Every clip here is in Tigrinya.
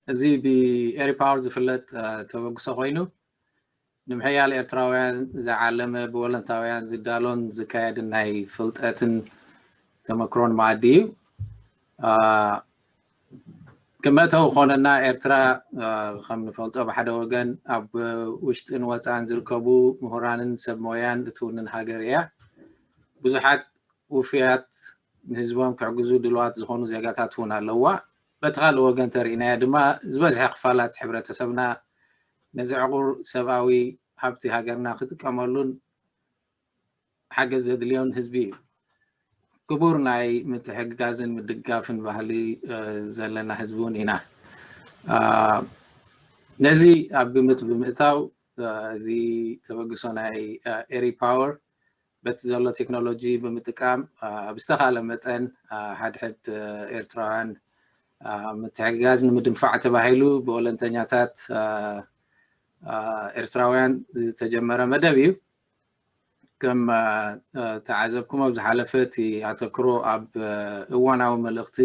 እዚ ብኤሪ ፓወር ዝፍለጥ ተበግሶ ኮይኑ ንምሕያል ኤርትራውያን ዝዓለመ ብወለንታውያን ዝዳሎን ዝካየድን ናይ ፍልጠትን ተመክሮን መኣዲ እዩ። ከም መእተዊ ክኾነና ኤርትራ ከም ንፈልጦ ብሓደ ወገን ኣብ ውሽጥን ወፃእን ዝርከቡ ምሁራንን ሰብ ሞያን እትውንን ሃገር እያ። ብዙሓት ውፍያት ንህዝቦም ክሕግዙ ድልዋት ዝኾኑ ዜጋታት እውን ኣለዋ። በቲ ካልእ ወገን ተሪእናዮ ድማ ዝበዝሐ ክፋላት ሕብረተሰብና ነዚ ዕቑር ሰብኣዊ ሃብቲ ሃገርና ክጥቀመሉን ሓገዝ ዘድልዮን ህዝቢ እዩ። ክቡር ናይ ምትሕግጋዝን ምድጋፍን ባህሊ ዘለና ህዝቢ እውን ኢና። ነዚ ኣብ ግምት ብምእታው እዚ ተበግሶ ናይ ኤሪ ፓወር በቲ ዘሎ ቴክኖሎጂ ብምጥቃም ኣብ ዝተኻለ መጠን ሓድሕድ ኤርትራውያን ምትሕግጋዝ ንምድንፋዕ ተባሂሉ ብወለንተኛታት ኤርትራውያን ዝተጀመረ መደብ እዩ። ከም ተዓዘብኩም ኣብ ዝሓለፈ እቲ ኣተክሮ ኣብ እዋናዊ መልእኽቲ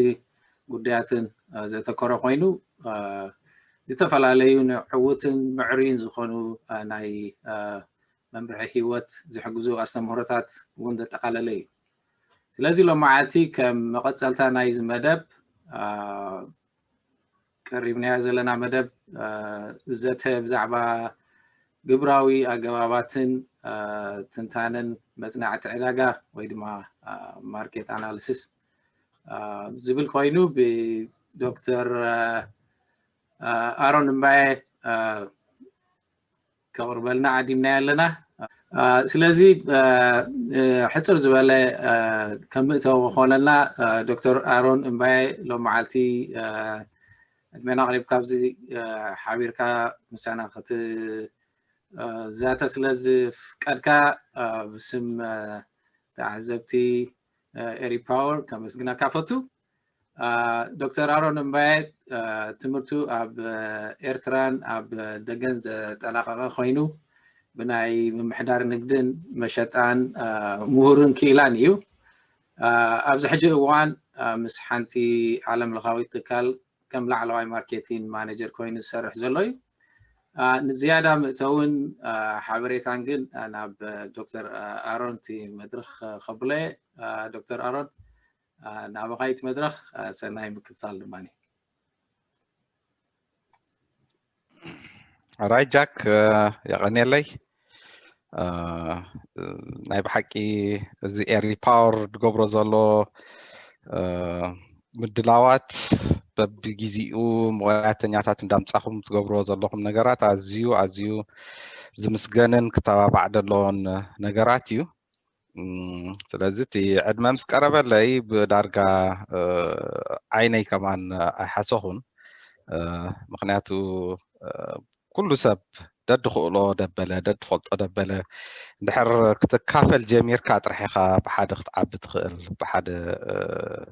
ጉዳያትን ዘተኮረ ኮይኑ ዝተፈላለዩ ንዕውትን ምዕሩይን ዝኾኑ ናይ መምርሒ ህይወት ዝሕግዙ ኣስተምህሮታት እውን ዘጠቓለለ እዩ። ስለዚ ሎመዓልቲ ከም መቐፀልታ ናይዚ መደብ ቀሪብናዮ ዘለና መደብ ዘተ ብዛዕባ ግብራዊ ኣገባባትን ትንታነን መፅናዕቲ ዕዳጋ ወይ ድማ ማርኬት ኣናሊሲስ ዝብል ኮይኑ ብዶክተር ኣሮን እምባየ ከቕርበልና ዓዲምናዮ ኣለና። ስለዚ ሕፅር ዝበለ ከም ምእተዊ ክኾነልና ዶክተር ኣሮን እምባየ ሎም መዓልቲ ዕድሜና ኣቕሪብካ ኣብዚ ሓቢርካ ምሳና ክትዛተ ስለ ዝፍቀድካ ብስም ተዓዘብቲ ኤሪ ፓወር ከመስግነካ ፈቱ። ዶክተር ኣሮን እምባየ ትምህርቱ ኣብ ኤርትራን ኣብ ደገን ዘጠናቐቐ ኮይኑ ብናይ ምምሕዳር ንግድን መሸጣን ምሁርን ክኢላን እዩ። ኣብዚ ሕጂ እዋን ምስ ሓንቲ ዓለም ለኻዊት ትካል ከም ላዕለዋይ ማርኬቲንግ ማኔጀር ኮይኑ ዝሰርሕ ዘሎ እዩ። ንዝያዳ ምእተውን ሓበሬታን ግን ናብ ዶክተር ኣሮን እቲ መድረኽ ከብሎ እየ። ዶክተር ኣሮን ናባኻ እዩ እቲ መድረኽ። ሰናይ ምክትታል ድማ። ኣራይ ጃክ፣ የቐንየለይ። ናይ ብሓቂ እዚ ኤሪ ፓወር ዝገብሮ ዘሎ ምድላዋት በብግዜኡ ሞያተኛታት እንዳምጻኹም ትገብርዎ ዘለኹም ነገራት ኣዝዩ ኣዝዩ ዝምስገንን ክተባባዕ ዘለዎን ነገራት እዩ። ስለዚ እቲ ዕድመ ምስ ቀረበለይ ብዳርጋ ዓይነይ ከማን ኣይሓሰኹን። ምክንያቱ ኩሉ ሰብ ደድኽእሎ ደበለ ደድፈልጦ ደበለ እንድሕር ክትካፈል ጀሚርካ ጥራሕ ኢኻ ብሓደ ክትዓቢ ትኽእል፣ ብሓደ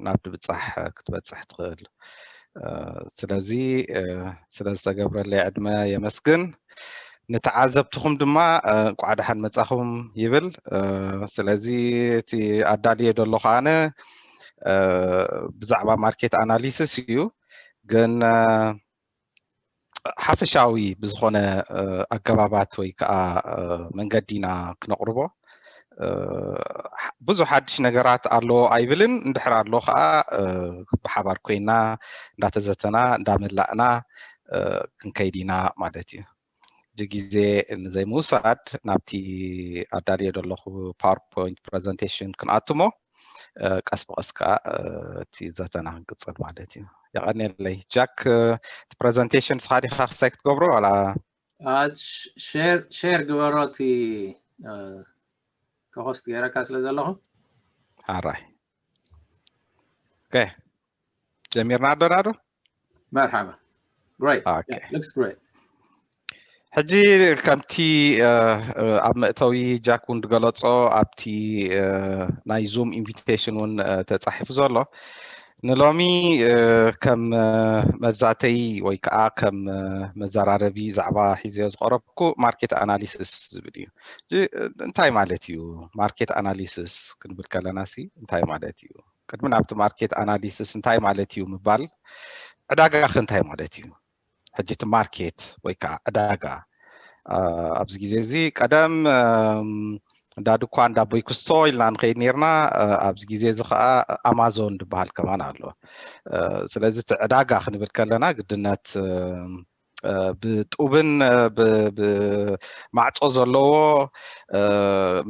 ናብ ድብጻሕ ክትበጽሕ ትኽእል። ስለዚ ስለ ዝተገብረለይ ዕድመ የመስግን። ንተዓዘብትኹም ድማ እንቋዕ ደሓን መጻኹም ይብል። ስለዚ እቲ ኣዳልየ ደሎ ከኣነ ብዛዕባ ማርኬት ኣናሊሲስ እዩ፣ ግን ሓፈሻዊ ብዝኾነ ኣገባባት ወይ ከዓ መንገዲ ኢና ክነቕርቦ። ብዙሕ ሓድሽ ነገራት ኣሎ ኣይብልን፣ እንድሕር ኣሎ ከዓ ብሓባር ኮይና እንዳተዘተና እንዳመላእና ክንከይድ ኢና ማለት እዩ። እዚ ግዜ ንዘይምውሳድ ናብቲ ኣዳልየ ዘለኹ ፓወርፖይንት ፕረዘንቴሽን ክንኣትሞ ቀስ ብቐስ ከዓ እቲ ዘተና ክንቅፅል ማለት እዩ። የቐንየለይ ጃክ። እቲ ፕረዘንቴሽን ንስኻ ዲኻ ክሳይ ክትገብሮ ዋላ? ሼር ግበሮ እቲ ከሆስት ገይረካ ስለ ዘለኹ። ኣራይ ጀሚርና ዶ ናዶ? መርሓባ። Great. Okay. Yeah, looks great. ሕጂ ከምቲ ኣብ መእተዊ ጃክ እውን ዝገለጾ ኣብቲ ናይ ዙም ኢንቪቴሽን እውን ተጻሒፉ ዘሎ ንሎሚ ከም መዛተይ ወይ ከዓ ከም መዘራረቢ ዛዕባ ሒዘዮ ዝቐረብኩ ማርኬት ኣናሊሲስ ዝብል እዩ። እንታይ ማለት እዩ ማርኬት ኣናሊሲስ ክንብል ከለና ሲ እንታይ ማለት እዩ? ቅድሚ ናብቲ ማርኬት ኣናሊሲስ እንታይ ማለት እዩ ምባል ዕዳጋ ከ እንታይ ማለት እዩ? ሕጂ እቲ ማርኬት ወይ ከዓ ዕዳጋ ኣብዚ ግዜ እዚ ቀደም እንዳ ድኳ እንዳ ቦይኩስቶ ኢልና ንኸይድ ነርና። ኣብዚ ግዜ እዚ ከዓ ኣማዞን ዝበሃል ከማን ኣሎ። ስለዚ እቲ ዕዳጋ ክንብል ከለና ግድነት ብጡብን ማዕፆ ዘለዎ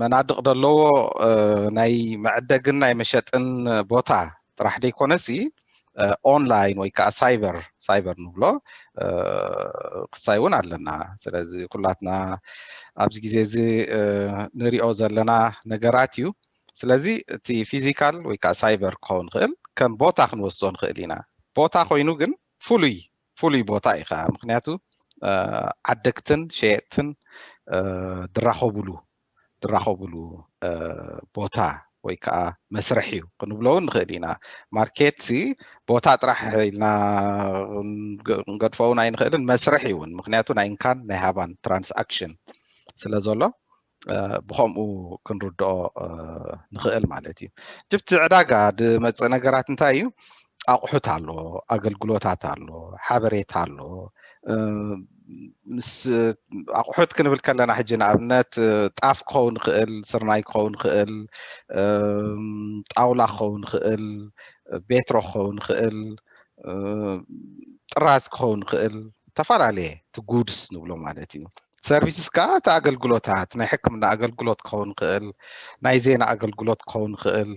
መናድቕ ዘለዎ ናይ መዕደግን ናይ መሸጥን ቦታ ጥራሕ ዘይኮነሲ ኦንላይን ወይ ከዓ ሳይበር ሳይበር ንብሎ ክሳይ እውን ኣለና። ስለዚ ኩላትና ኣብዚ ግዜ እዚ ንሪኦ ዘለና ነገራት እዩ። ስለዚ እቲ ፊዚካል ወይ ከዓ ሳይበር ክኸውን ይኽእል ከም ቦታ ክንወስዶ ንኽእል ኢና። ቦታ ኮይኑ ግን ፍሉይ ፍሉይ ቦታ እዩ ከዓ ምክንያቱ ዓደግትን ሸየጥትን ድራኸብሉ ድራኸብሉ ቦታ ወይ ከዓ መስርሕ እዩ ክንብሎ እውን ንኽእል ኢና። ማርኬት ሲ ቦታ ጥራሕ ኢልና ክንገድፎ እውን ኣይንኽእልን፣ መስርሕ እዩ እውን ምክንያቱ ናይ እንካን ናይ ሃባን ትራንስኣክሽን ስለ ዘሎ ብከምኡ ክንርድኦ ንኽእል ማለት እዩ። ጅብቲ ዕዳጋ ድመፅእ ነገራት እንታይ እዩ? ኣቑሑት ኣሎ፣ ኣገልግሎታት ኣሎ፣ ሓበሬታ ኣሎ። ምስ ኣቑሑት ክንብል ከለና ሕጂ ንኣብነት ጣፍ ክኸውን ይኽእል፣ ስርናይ ክኸውን ይኽእል፣ ጣውላ ክኸውን ይኽእል፣ ቤትሮ ክኸውን ይኽእል፣ ጥራዝ ክኸውን ይኽእል፣ ዝተፈላለየ እቲ ጉድስ ንብሎ ማለት እዩ። ሰርቪስስ ከዓ እቲ ኣገልግሎታት ናይ ሕክምና ኣገልግሎት ክኸውን ይኽእል፣ ናይ ዜና ኣገልግሎት ክኸውን ይኽእል፣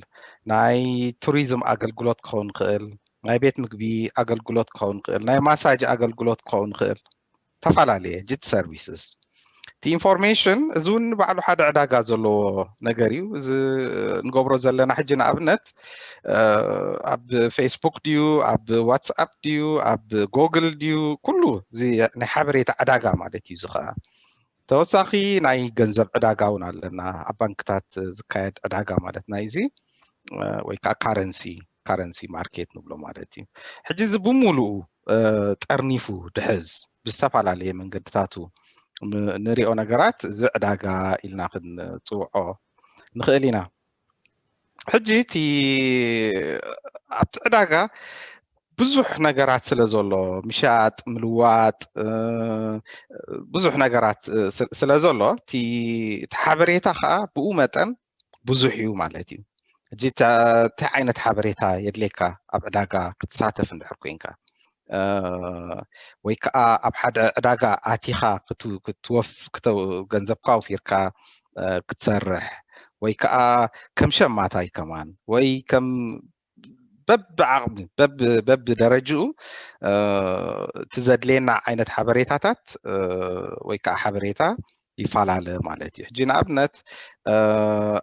ናይ ቱሪዝም ኣገልግሎት ክኸውን ይኽእል፣ ናይ ቤት ምግቢ ኣገልግሎት ክኸውን ይኽእል፣ ናይ ማሳጅ ኣገልግሎት ክኸውን ይኽእል፣ ዝተፈላለየ ጅት ሰርቪስስ። እቲ ኢንፎርሜሽን እዚ እውን ባዕሉ ሓደ ዕዳጋ ዘለዎ ነገር እዩ። እዚ ንገብሮ ዘለና ሕጂ ንኣብነት ኣብ ፌስቡክ ድዩ ኣብ ዋትስኣፕ ድዩ ኣብ ጎግል ድዩ ኩሉ እዚ ናይ ሓበሬታ ዕዳጋ ማለት እዩ። እዚ ከዓ ተወሳኺ ናይ ገንዘብ ዕዳጋ እውን ኣለና። ኣብ ባንክታት ዝካየድ ዕዳጋ ማለት ናይ እዚ ወይ ከዓ ካረንሲ ካረንሲ ማርኬት ንብሎ ማለት እዩ። ሕጂ እዚ ብምሉኡ ጠርኒፉ ድሕዝ ብዝተፈላለየ መንገድታቱ ንሪኦ ነገራት እዚ ዕዳጋ ኢልና ክንፅውዖ ንኽእል ኢና። ሕጂ እቲ ኣብቲ ዕዳጋ ብዙሕ ነገራት ስለ ዘሎ ምሻጥ ምልዋጥ ብዙሕ ነገራት ስለ ዘሎ እቲ ሓበሬታ ከዓ ብኡ መጠን ብዙሕ እዩ ማለት እዩ። ሕጂ እንታይ ዓይነት ሓበሬታ የድልየካ ኣብ ዕዳጋ ክትሳተፍ እንድሕር ኮንካ ወይ ከዓ ኣብ ሓደ ዕዳጋ ኣቲኻ ክትወፍ ገንዘብካ ኣውፊርካ ክትሰርሕ ወይ ከዓ ከም ሸማታይ ከማን ወይ ከም በብዓቕሚ በብደረጅኡ እቲ ዘድልየና ዓይነት ሓበሬታታት ወይ ከዓ ሓበሬታ ይፈላለ ማለት እዩ። ሕጂ ንኣብነት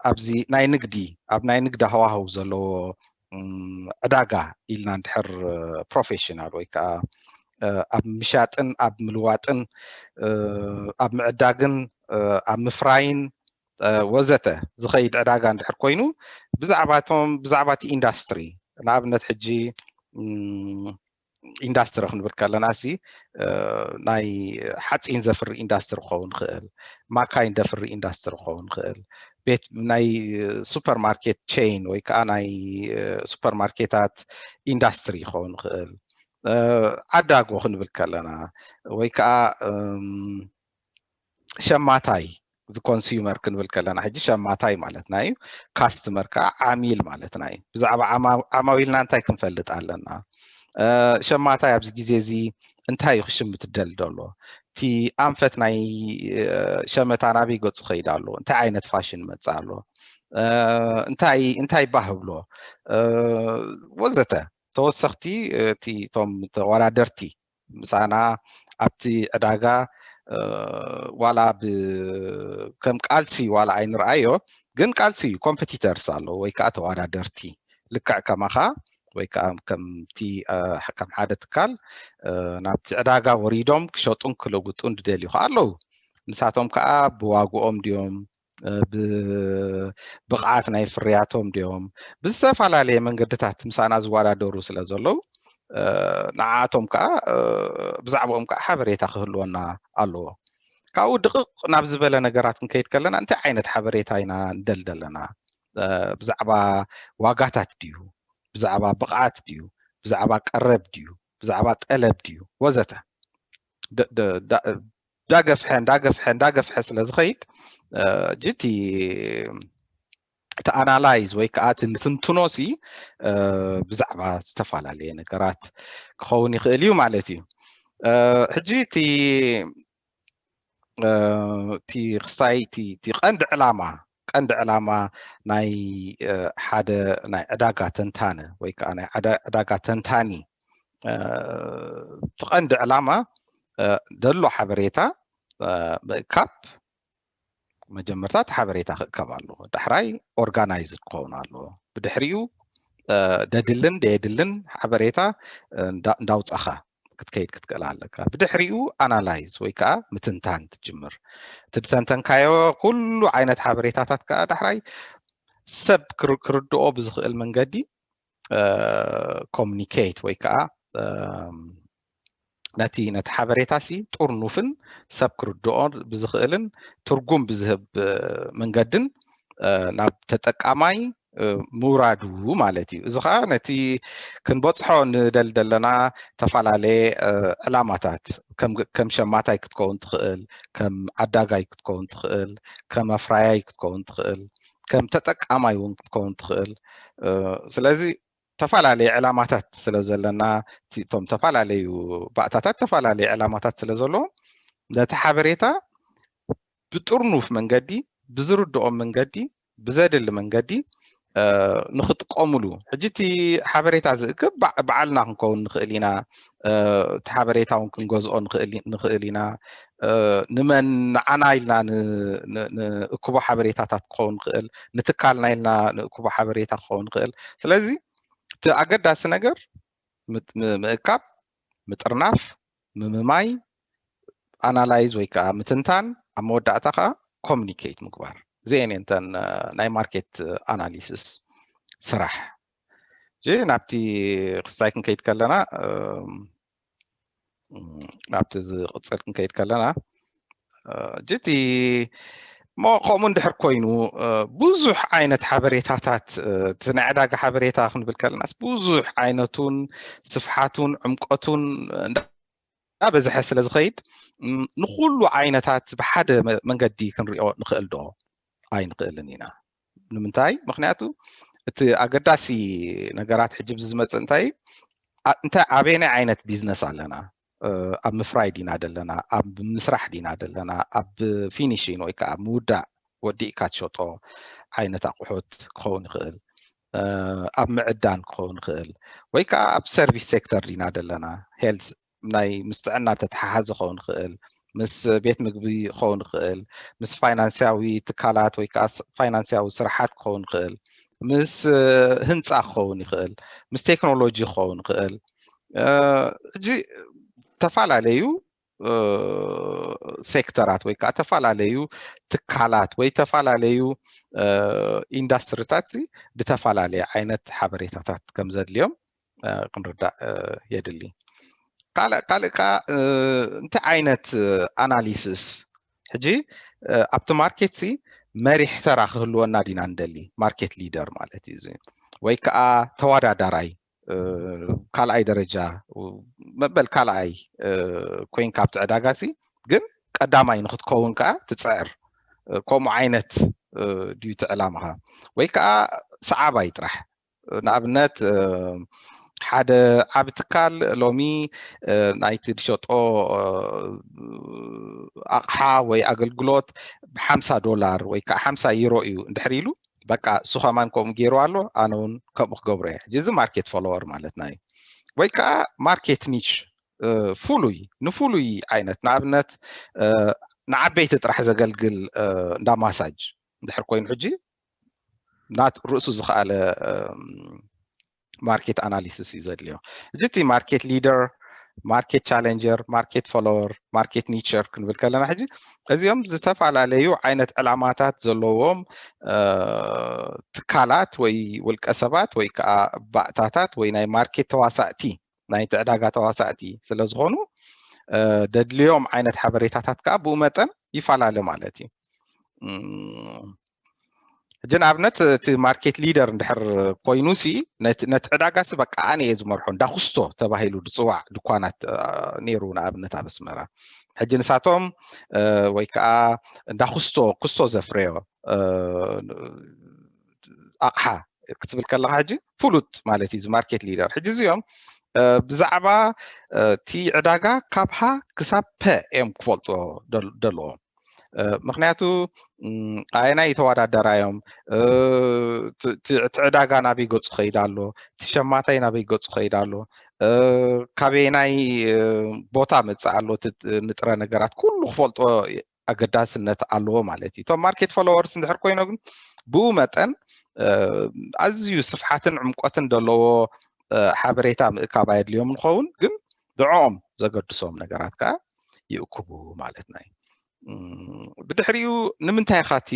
ኣብዚ ናይ ንግዲ ኣብ ናይ ንግዲ ሃዋህው ዘለዎ ዕዳጋ ኢልና እንድሕር ፕሮፌሽናል ወይ ከዓ ኣብ ምሻጥን ኣብ ምልዋጥን ኣብ ምዕዳግን ኣብ ምፍራይን ወዘተ ዝኸይድ ዕዳጋ እንድሕር ኮይኑ ብዛዕባቶም ብዛዕባ እቲ ኢንዳስትሪ ንኣብነት ሕጂ ኢንዳስትሪ ክንብል ከለና ሲ ናይ ሓፂን ዘፍሪ ኢንዳስትሪ ክኸውን ይኽእል፣ ማካይን ዘፍሪ ኢንዳስትሪ ክኸውን ይኽእል፣ ቤት ናይ ሱፐርማርኬት ቼይን ወይ ከዓ ናይ ሱፐርማርኬታት ኢንዳስትሪ ክኸውን ይኽእል፣ ዓዳጎ ክንብል ከለና ወይ ከዓ ሸማታይ እዚ ኮንሱመር ክንብል ከለና ሕጂ ሸማታይ ማለትና እዩ። ካስትመር ከዓ ዓሚል ማለትና እዩ። ብዛዕባ ዓማዊልና እንታይ ክንፈልጥ ኣለና? ሸማታይ ኣብዚ ግዜ እዚ እንታይ እዩ ክሽምት ደል ደሎ? እቲ ኣንፈት ናይ ሸመታ ናበይ ገፁ ከይድ ኣሎ? እንታይ ዓይነት ፋሽን መፅእ ኣሎ? እንታይ እንታይ ባህ ብሎ ወዘተ ተወሰኽቲ እቲ እቶም ተወዳደርቲ ምሳና ኣብቲ ዕዳጋ ዋላ ከም ቃልሲ ዋላ ኣይንርኣዮ ግን ቃልሲ እዩ ኮምፐቲተርስ ኣለዉ ወይ ከዓ ተወዳደርቲ ልክዕ ከማኻ ወይ ከዓ ከምቲ ከም ሓደ ትካል ናብቲ ዕዳጋ ወሪዶም ክሸጡን ክለውጡን ዝደልዩ ከዓ ኣለዉ። ንሳቶም ከዓ ብዋግኦም ድዮም ብብቕዓት ናይ ፍርያቶም ድዮም ብዝተፈላለየ መንገድታት ምሳና ዝወዳደሩ ስለ ዘለዉ ንዓኣቶም ከዓ ብዛዕባኦም ከዓ ሓበሬታ ክህልወና ኣለዎ። ካብኡ ድቕቕ ናብ ዝበለ ነገራት ክንከይድ ከለና እንታይ ዓይነት ሓበሬታ ኢና ንደል ዘለና? ብዛዕባ ዋጋታት ድዩ? ብዛዕባ ብቕዓት ድዩ? ብዛዕባ ቀረብ ድዩ? ብዛዕባ ጠለብ ድዩ? ወዘተ። ዳገፍሐ እንዳገፍሐ እንዳገፍሐ ስለ ዝኸይድ እቲ እቲ ኣናላይዝ ወይ ከዓ እቲ ንትንትኖ ሲ ብዛዕባ ዝተፈላለየ ነገራት ክኸውን ይኽእል እዩ ማለት እዩ። ሕጂ እቲ እቲ ክስታይ እቲ ቀንዲ ዕላማ ቀንዲ ዕላማ ናይ ሓደ ናይ ዕዳጋ ተንታነ ወይ ከዓ ናይ ዕዳጋ ተንታኒ እቲ ቀንዲ ዕላማ ደሎ ሓበሬታ ምእካብ መጀመርታ እቲ ሓበሬታ ክእከብ ኣለዎ። ዳሕራይ ኦርጋናይዝድ ክኸውን ኣለዎ። ብድሕሪኡ ደድልን ደየድልን ሓበሬታ እንዳውፃኻ ክትከይድ ክትክእል ኣለካ። ብድሕሪኡ ኣናላይዝ ወይ ከዓ ምትንታን ትጅምር። እቲ ዝተንተንካዮ ኩሉ ዓይነት ሓበሬታታት ከዓ ዳሕራይ ሰብ ክርድኦ ብዝኽእል መንገዲ ኮሚኒኬት ወይ ከዓ ነቲ ነቲ ሓበሬታ ሲ ጥርኑፍን ሰብ ክርድኦ ብዝኽእልን ትርጉም ብዝህብ መንገድን ናብ ተጠቃማይ ምውራዱ ማለት እዩ። እዚ ከዓ ነቲ ክንበፅሖ ንደል ዘለና ዝተፈላለየ ዕላማታት ከም ሸማታይ ክትከውን ትኽእል፣ ከም ዓዳጋይ ክትከውን ትኽእል፣ ከም ኣፍራያይ ክትከውን ትኽእል፣ ከም ተጠቃማይ እውን ክትከውን ትኽእል። ስለዚ ተፈላለየ ዕላማታት ስለ ዘለና እቶም ተፈላለዩ ባእታታት ተፈላለየ ዕላማታት ስለ ዘለዎም ነቲ ሓበሬታ ብጥርኑፍ መንገዲ ብዝርድኦም መንገዲ ብዘድሊ መንገዲ ንክጥቀሙሉ ሕጂ እቲ ሓበሬታ ዝእክብ በዓልና ክንከውን ንኽእል ኢና። እቲ ሓበሬታ እውን ክንገዝኦ ንኽእል ኢና። ንመን ንዓና ኢልና ንእክቦ ሓበሬታታት ክኸውን ንኽእል፣ ንትካልና ኢልና ንእክቦ ሓበሬታ ክኸውን ንኽእል። ስለዚ እቲ ኣገዳሲ ነገር ምእካብ፣ ምጥርናፍ፣ ምምማይ፣ ኣናላይዝ ወይ ከዓ ምትንታን፣ ኣብ መወዳእታ ከዓ ኮሚኒኬት ምግባር። እዚአን እየን እተን ናይ ማርኬት ኣናሊሲስ ስራሕ። ሕጂ ናብቲ ክስታይ ክንከይድ ከለና ናብቲ ዝቕፅል ክንከይድ ከለና ሕጂ እቲ እሞ ከምኡ እንድሕር ኮይኑ ብዙሕ ዓይነት ሓበሬታታት እቲ ናይ ዕዳጋ ሓበሬታ ክንብል ከለናስ ብዙሕ ዓይነቱን ስፍሓቱን ዕምቀቱን እንዳበዝሐ ስለ ዝኸይድ ንኩሉ ዓይነታት ብሓደ መንገዲ ክንሪኦ ንኽእል ዶ? ኣይንኽእልን ኢና። ንምንታይ? ምክንያቱ እቲ ኣገዳሲ ነገራት ሕጂ ብዚ ዝመፅእ እንታይ እንታይ ኣበየናይ ዓይነት ቢዝነስ ኣለና? ኣብ ምፍራይ ዲና ደለና፣ ኣብ ምስራሕ ዲና ደለና፣ ኣብ ፊኒሽን ወይ ከዓ ምውዳእ ወዲእካ ትሸጦ ዓይነት ኣቑሑት ክኸውን ይኽእል፣ ኣብ ምዕዳን ክኸውን ይኽእል፣ ወይ ከዓ ኣብ ሰርቪስ ሴክተር ዲና ደለና፣ ሄልስ ናይ ምስ ጥዕና ተተሓሓዘ ክኸውን ይኽእል፣ ምስ ቤት ምግቢ ክኸውን ይኽእል፣ ምስ ፋይናንስያዊ ትካላት ወይ ከዓ ፋይናንስያዊ ስራሓት ክኸውን ይኽእል፣ ምስ ህንፃ ክኸውን ይኽእል፣ ምስ ቴክኖሎጂ ክኸውን ይኽእል። ሕጂ ዝተፈላለዩ ሴክተራት ወይ ከዓ ተፈላለዩ ትካላት ወይ ተፈላለዩ ኢንዳስትሪታት ብተፈላለየ ዓይነት ሓበሬታታት ከም ዘድልዮም ክንርዳእ የድሊ። ካልእ ካልእ ከዓ እንታይ ዓይነት ኣናሊሲስ ሕጂ ኣብቲ ማርኬት ሲ መሪሕ ተራ ክህልወና ዲና ንደሊ ማርኬት ሊደር ማለት እዩ ወይ ከዓ ተወዳዳራይ ካልኣይ ደረጃ መበል ካልኣይ ኮይንካ ኣብቲ ዕዳጋ ሲ ግን ቀዳማይ ንክትከውን ከዓ ትፅዕር ከምኡ ዓይነት ድዩ እቲ ዕላምኻ ወይ ከዓ ሰዓባይ ጥራሕ ንኣብነት ሓደ ዓብ ትካል ሎሚ ናይቲ ዝሸጦ ኣቕሓ ወይ ኣገልግሎት ብሓምሳ ዶላር ወይ ከዓ ሓምሳ ዩሮ እዩ እንድሕር ኢሉ በቃ እሱ ከማን ከምኡ ገይሩ ኣሎ ኣነ እውን ከምኡ ክገብሮ እየ ሕጂ እዚ ማርኬት ፎሎወር ማለትና እዩ ወይ ከዓ ማርኬት ኒች ፍሉይ ንፍሉይ ዓይነት ንኣብነት ንዓበይቲ ጥራሕ ዘገልግል እንዳ ማሳጅ እንድሕር ኮይኑ ሕጂ ናት ርእሱ ዝኸኣለ ማርኬት ኣናሊሲስ እዩ ዘድልዮ ሕጂ እቲ ማርኬት ሊደር ማርኬት ቻለንጀር ማርኬት ፎሎወር ማርኬት ኒቸር ክንብል ከለና ሕጂ እዚኦም ዝተፈላለዩ ዓይነት ዕላማታት ዘለዎም ትካላት ወይ ውልቀ ሰባት ወይ ከዓ ባእታታት ወይ ናይ ማርኬት ተዋሳእቲ ናይቲ ዕዳጋ ተዋሳእቲ ስለ ዝኾኑ ደድልዮም ዓይነት ሓበሬታታት ከዓ ብኡ መጠን ይፈላለ ማለት እዩ ሕጂ ንኣብነት እቲ ማርኬት ሊደር እንድሕር ኮይኑ ሲ ነቲ ዕዳጋ ሲ በቃ ኣነ እየ ዝመርሖ፣ እንዳኩስቶ ተባሂሉ ዝፅዋዕ ድኳናት ነይሩ። ንኣብነት ኣብ ኣስመራ ሕጂ ንሳቶም ወይ ከዓ እንዳኩስቶ ኩስቶ ዘፍረዮ ኣቕሓ ክትብል ከለካ ሕጂ ፍሉጥ ማለት እዩ ማርኬት ሊደር። ሕጂ እዚኦም ብዛዕባ እቲ ዕዳጋ ካብ ሃ ክሳብ ፐ እዮም ክፈልጥዎ ደለዎም። ምክንያቱ ኣየናይ ተወዳደራዮም፣ እቲ ዕዳጋ ናበይ ገፁ ከይዳ ኣሎ፣ እቲ ሸማታይ ናበይ ገፁ ከይዳ ኣሎ፣ ካበየናይ ቦታ መፅእ ኣሎ፣ ንጥረ ነገራት ኩሉ ክፈልጦ ኣገዳስነት ኣለዎ ማለት እዩ። እቶም ማርኬት ፎሎወርስ እንድሕር ኮይኖ ግን ብኡ መጠን ኣዝዩ ስፍሓትን ዕምቆትን ዘለዎ ሓበሬታ ምእካብ ኣየድልዮም ንኸውን፣ ግን ድዕኦም ዘገድሶም ነገራት ከዓ ይእክቡ ማለትና እዩ። ብድሕሪኡ ንምንታይ ኢኻ እቲ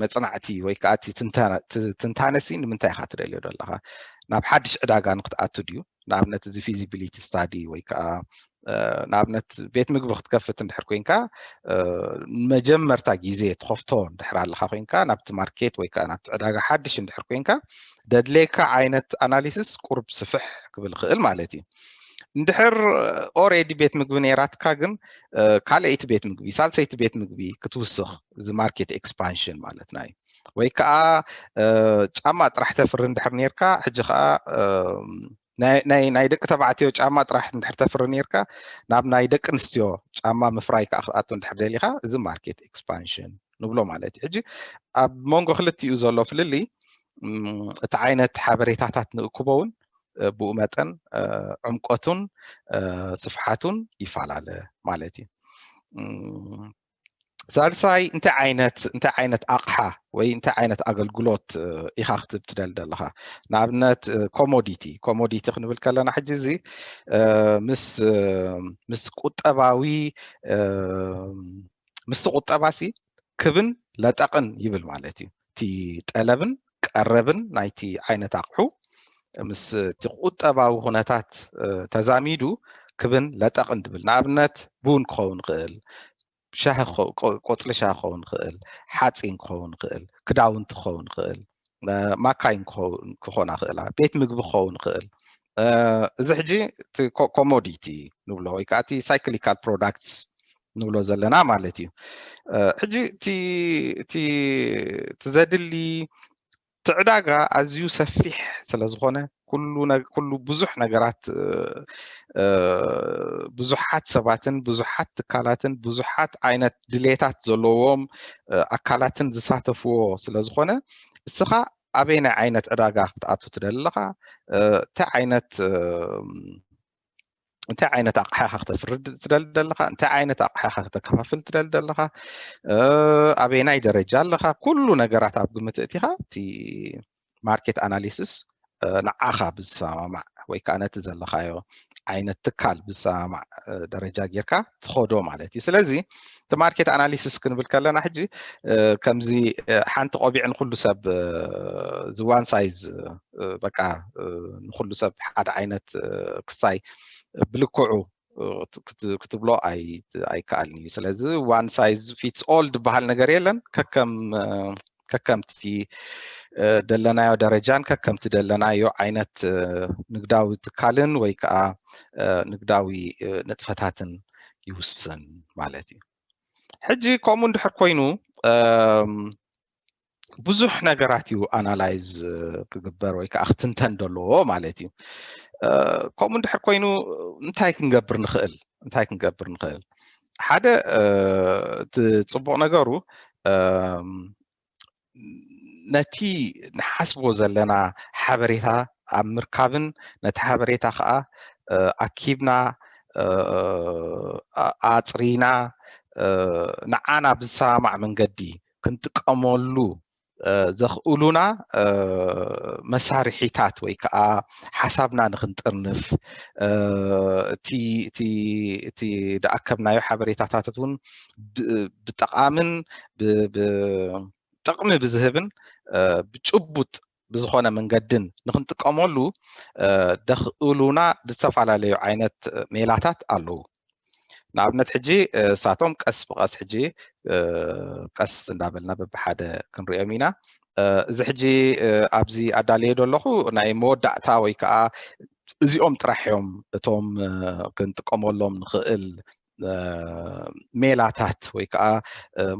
መፅናዕቲ ወይ ከዓ ትንታነሲ ንምንታይ ኢኻ ትደልዮ ዘለኻ? ናብ ሓድሽ ዕዳጋ ንክትኣቱ ድዩ? ንኣብነት እዚ ፊዚቢሊቲ ስታዲ ወይ ከዓ ንኣብነት ቤት ምግቢ ክትከፍት እንድሕር ኮይንካ፣ መጀመርታ ግዜ ትኸፍቶ እንድሕር ኣለካ ኮይንካ፣ ናብቲ ማርኬት ወይ ከዓ ናብቲ ዕዳጋ ሓድሽ እንድሕር ኮይንካ፣ ደድሌካ ዓይነት ኣናሊሲስ ቁርብ ስፍሕ ክብል ክእል ማለት እዩ። እንድሕር ኦሬዲ ቤት ምግቢ ነይራትካ ግን ካልኣይቲ ቤት ምግቢ፣ ሳልሰይቲ ቤት ምግቢ ክትውስኽ፣ እዚ ማርኬት ኤክስፓንሽን ማለትና እዩ። ወይ ከዓ ጫማ ጥራሕ ተፍሪ እንድሕር ነርካ፣ ሕጂ ከዓ ናይ ደቂ ተባዕትዮ ጫማ ጥራሕ እንድሕር ተፍሪ ነርካ፣ ናብ ናይ ደቂ ኣንስትዮ ጫማ ምፍራይ ከዓ ክትኣቱ እንድሕር ደሊካ፣ እዚ ማርኬት ኤክስፓንሽን ንብሎ ማለት እዩ። ሕጂ ኣብ መንጎ ክልቲኡ ዘሎ ፍልልይ እቲ ዓይነት ሓበሬታታት ንእክቦ እውን ብኡ መጠን ዕምቆቱን ስፍሓቱን ይፈላለ ማለት እዩ። ሳልሳይ እንታይ ዓይነት እንታይ ዓይነት ኣቕሓ ወይ እንታይ ዓይነት ኣገልግሎት ኢኻ ክትብ ትደል ዘለኻ? ንኣብነት ኮሞዲቲ ኮሞዲቲ ክንብል ከለና ሕጂ እዚ ምስ ምስ ቁጠባዊ ምስ ቁጠባሲ ክብን ለጠቕን ይብል ማለት እዩ። እቲ ጠለብን ቀረብን ናይቲ ዓይነት ኣቕሑ ምስ እቲ ቁጠባዊ ኩነታት ተዛሚዱ ክብን ለጠቕን ድብል። ንኣብነት ቡን ክኸውን ይኽእል፣ ሻሂ ቆፅሊ ሻሂ ክኸውን ይኽእል፣ ሓፂን ክኸውን ይኽእል፣ ክዳውንቲ ክኸውን ይኽእል፣ ማካይን ክኾና ይኽእላ፣ ቤት ምግቢ ክኸውን ይኽእል። እዚ ሕጂ ኮሞዲቲ ንብሎ ወይ ከዓ እቲ ሳይክሊካል ፕሮዳክትስ ንብሎ ዘለና ማለት እዩ። ሕጂ እቲ ዘድሊ እቲ ዕዳጋ ኣዝዩ ሰፊሕ ስለ ዝኾነ ኩሉ ብዙሕ ነገራት ብዙሓት ሰባትን ብዙሓት ትካላትን ብዙሓት ዓይነት ድሌታት ዘለዎም ኣካላትን ዝሳተፍዎ ስለ ዝኾነ እስኻ ኣበየናይ ዓይነት ዕዳጋ ክትኣቱ ትደሊ ኣለኻ? እንታይ ዓይነት እንታይ ዓይነት ኣቕሓ ኢኻ ክተፍርድ ትደሊ ዘለኻ? እንታይ ዓይነት ኣቕሓ ኢኻ ክተከፋፍል ትደሊ ዘለኻ? ኣበየናይ ደረጃ ኣለኻ? ኩሉ ነገራት ኣብ ግምት እቲኻ እቲ ማርኬት ኣናሊሲስ ንዓኻ ብዝሰማማዕ ወይ ከዓ ነቲ ዘለኻዮ ዓይነት ትካል ብዝሰማማዕ ደረጃ ጌርካ ትኸዶ ማለት እዩ። ስለዚ እቲ ማርኬት ኣናሊሲስ ክንብል ከለና ሕጂ ከምዚ ሓንቲ ቆቢዕ ንኩሉ ሰብ እዚ ዋን ሳይዝ በቃ ንኩሉ ሰብ ሓደ ዓይነት ክሳይ ብልክዑ ክትብሎ ኣይከኣልን እዩ። ስለዚ ዋን ሳይዝ ፊትስ ኦል ዝበሃል ነገር የለን። ከከም ከከምቲ ደለናዮ ደረጃን ከከምቲ ደለናዮ ዓይነት ንግዳዊ ትካልን ወይ ከዓ ንግዳዊ ንጥፈታትን ይውስን ማለት እዩ። ሕጂ ከምኡ እንድሕር ኮይኑ ብዙሕ ነገራት እዩ ኣናላይዝ ክግበር ወይ ከዓ ክትንተን ዘለዎ ማለት እዩ። ከምኡ እንድሕር ኮይኑ እንታይ ክንገብር ንኽእል እንታይ ክንገብር ንኽእል? ሓደ እቲ ፅቡቕ ነገሩ ነቲ ንሓስቦ ዘለና ሓበሬታ ኣብ ምርካብን ነቲ ሓበሬታ ከዓ ኣኪብና ኣፅሪና ንዓና ብዝሰማማዕ መንገዲ ክንጥቀመሉ ዘኽእሉና መሳርሒታት ወይ ከዓ ሓሳብና ንክንጥርንፍ እቲ ዝኣከብናዮ ሓበሬታታት እውን ብጠቓምን ጥቕሚ ብዝህብን ብጭቡጥ ብዝኾነ መንገድን ንክንጥቀመሉ ደኽእሉና ዝተፈላለዩ ዓይነት ሜላታት ኣለዉ። ንኣብነት ሕጂ እሳቶም ቀስ ብቐስ ሕጂ ቀስ እንዳበልና በብሓደ ክንሪኦም ኢና። እዚ ሕጂ ኣብዚ ኣዳልየ ዘለኹ ናይ መወዳእታ ወይ ከዓ እዚኦም ጥራሕ እዮም እቶም ክንጥቀመሎም ንኽእል ሜላታት ወይ ከዓ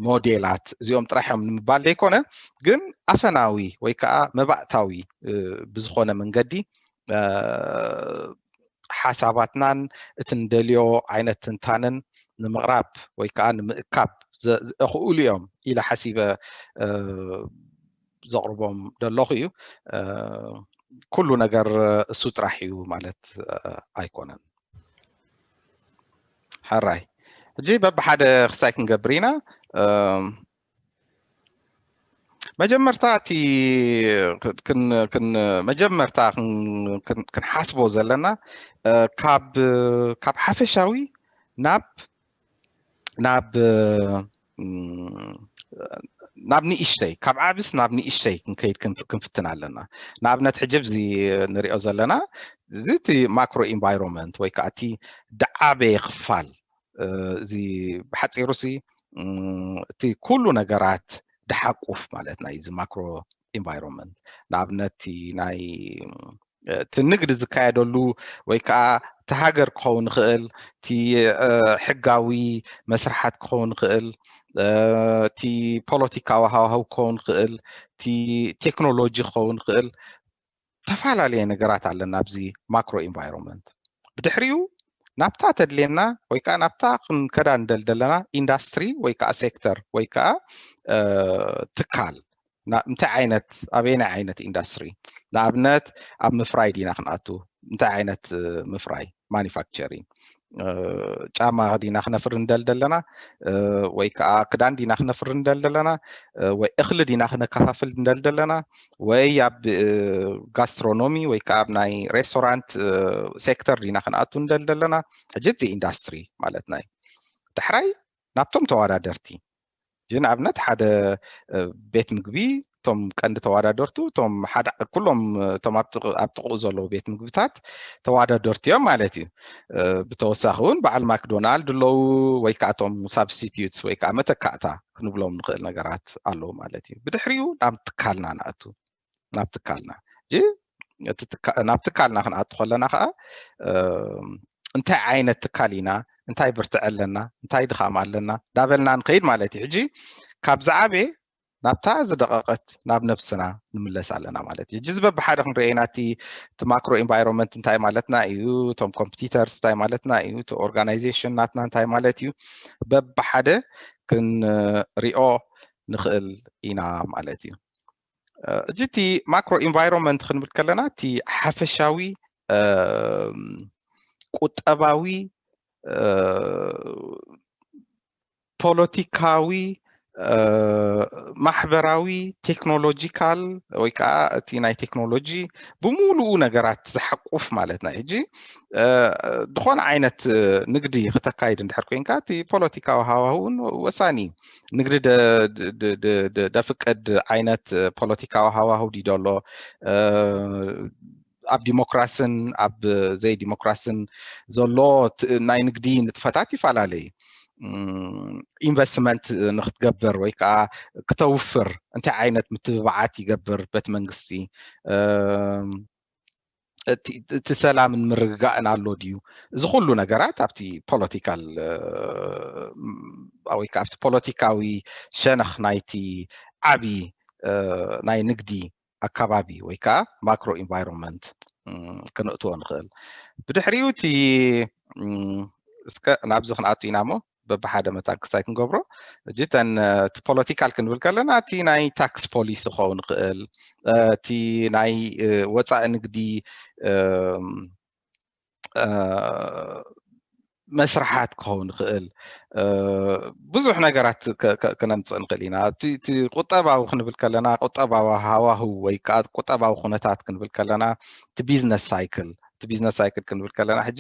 ሞዴላት እዚኦም ጥራሕ እዮም ንምባል ዘይኮነ፣ ግን ኣፈናዊ ወይ ከዓ መባእታዊ ብዝኾነ መንገዲ ሓሳባትናን እቲ ንደልዮ ዓይነት ትንታነን ንምቕራብ ወይ ከዓ ንምእካብ ዘኽእሉ እዮም ኢለ ሓሲበ ዘቕርቦም ዘለኹ እዩ። ኩሉ ነገር እሱ ጥራሕ እዩ ማለት ኣይኮነን። ሕራይ፣ ሕጂ በብሓደ ክሳይ ክንገብር ኢና። መጀመርታ እቲ መጀመርታ ክንሓስቦ ዘለና ካብ ሓፈሻዊ ናብ ናብ ናብ ንእሽተይ፣ ካብ ዓብስ ናብ ንእሽተይ ክንከይድ ክንፍትን ኣለና። ንኣብነት ሕጂ ኣብዚ ንሪኦ ዘለና እዚ እቲ ማክሮ ኢንቫይሮንመንት ወይ ከዓ እቲ ደዓበየ ክፋል፣ እዚ ብሓፂሩ ሲ እቲ ኩሉ ነገራት ድሓቁፍ ማለት ናይ እዚ ማክሮ ኢንቫይሮንመንት። ንኣብነት ናይ እቲ ንግድ ዝካየደሉ ወይ ከዓ እቲ ሃገር ክኸውን ይኽእል፣ እቲ ሕጋዊ መስርሓት ክኸውን ይኽእል፣ እቲ ፖለቲካዊ ሃዋህው ክኸውን ይኽእል፣ እቲ ቴክኖሎጂ ክኸውን ይኽእል። ዝተፈላለየ ነገራት ኣለና ኣብዚ ማክሮ ኢንቫይሮንመንት። ብድሕሪኡ ናብታ ተድልየና ወይ ከዓ ናብታ ክንከዳ ንደል ዘለና ኢንዳስትሪ ወይ ከዓ ሴክተር ወይ ከዓ ትካል እንታይ ዓይነት ኣበየናይ ዓይነት ኢንዳስትሪ፣ ንኣብነት ኣብ ምፍራይ ዲና ክንኣቱ፣ እንታይ ዓይነት ምፍራይ ማኒፋክቸሪንግ፣ ጫማ ዲና ክነፍሪ ንደል ዘለና ወይ ከዓ ክዳን ዲና ክነፍሪ ንደል ዘለና ወይ እኽሊ ዲና ክነከፋፍል ንደል ዘለና ወይ ኣብ ጋስትሮኖሚ ወይ ከዓ ኣብ ናይ ሬስቶራንት ሴክተር ዲና ክንኣቱ ንደል ዘለና፣ ሕጂ እቲ ኢንዳስትሪ ማለት ናይ ዳሕራይ ናብቶም ተወዳደርቲ። ንኣብነት ሓደ ቤት ምግቢ እቶም ቀንዲ ተወዳደርቱ እቶም ሓደ ኩሎም እቶም ኣብ ጥቕኡ ዘለዉ ቤት ምግብታት ተወዳደርቲ እዮም ማለት እዩ። ብተወሳኺ እውን በዓል ማክዶናልድ ኣለዉ ወይ ከዓ እቶም ሳብስቲትዩትስ ወይ ከዓ መተካእታ ክንብሎም ንኽእል ነገራት ኣለዉ ማለት እዩ። ብድሕሪኡ ናብ ትካልና ንኣቱ። ናብ ትካልና ናብ ትካልና ክንኣቱ ከለና ከዓ እንታይ ዓይነት ትካል ኢና፣ እንታይ ብርትዐ ኣለና፣ እንታይ ድኻም ኣለና ዳበልና ንኸይድ ማለት እዩ። ሕጂ ካብ ዝዓበየ ናብታ ዝደቐቐት ናብ ነብስና ንምለስ ኣለና ማለት እዩ። ሕጂ ዝበብ ሓደ ክንሪኦ ኢና እቲ ማክሮ ኢንቫይሮንመንት እንታይ ማለትና እዩ፣ እቶም ኮምፒቲተርስ እንታይ ማለትና እዩ፣ እቲ ኦርጋናይዜሽን ናትና እንታይ ማለት እዩ፣ በብሓደ ክንሪኦ ንኽእል ኢና ማለት እዩ። ሕጂ እቲ ማክሮ ኢንቫይሮንመንት ክንብል ከለና እቲ ሓፈሻዊ ቁጠባዊ፣ ፖለቲካዊ፣ ማሕበራዊ፣ ቴክኖሎጂካል ወይ ከዓ እቲ ናይ ቴክኖሎጂ ብሙሉኡ ነገራት ዝሓቁፍ ማለት ናይ ሕጂ ዝኾነ ዓይነት ንግዲ ክተካይድ እንድሕር ኮይንካ እቲ ፖለቲካዊ ሃዋህውን ወሳኒ እዩ። ንግዲ ደፍቅድ ዓይነት ፖለቲካዊ ሃዋህው ድዩ ደሎ፣ ኣብ ዲሞክራስን ኣብ ዘይዲሞክራስን ዘሎ ናይ ንግዲ ንጥፈታት ይፈላለዩ። ኢንቨስትመንት ንክትገብር ወይ ከዓ ክተውፍር እንታይ ዓይነት ምትብባዓት ይገብር በቲ መንግስቲ፣ እቲ ሰላምን ምርግጋእን ኣሎ ድዩ? እዚ ኩሉ ነገራት ኣብቲ ፖለቲካል ወይ ከዓ ኣብቲ ፖለቲካዊ ሸነኽ ናይቲ ዓብዪ ናይ ንግዲ ኣካባቢ ወይ ከዓ ማክሮ ኢንቫይሮንመንት ክነእትዎ ንኽእል። ብድሕሪኡ እቲ እስከ ናብዚ ክንኣቱ ኢና እሞ በብሓደ መታን ክሳይ ክንገብሮ። እጂ እተን እቲ ፖለቲካል ክንብል ከለና እቲ ናይ ታክስ ፖሊሲ ክኸውን ይኽእል፣ እቲ ናይ ወፃኢ ንግዲ መስርሓት ክኸውን ይኽእል፣ ብዙሕ ነገራት ክነምፅእ ንኽእል ኢና። እቲ ቁጠባዊ ክንብል ከለና ቁጠባዊ ሃዋህው ወይ ከዓ ቁጠባዊ ኩነታት ክንብል ከለና እቲ ቢዝነስ ሳይክል እቲ ቢዝነስ ሳይክል ክንብል ከለና ሕጂ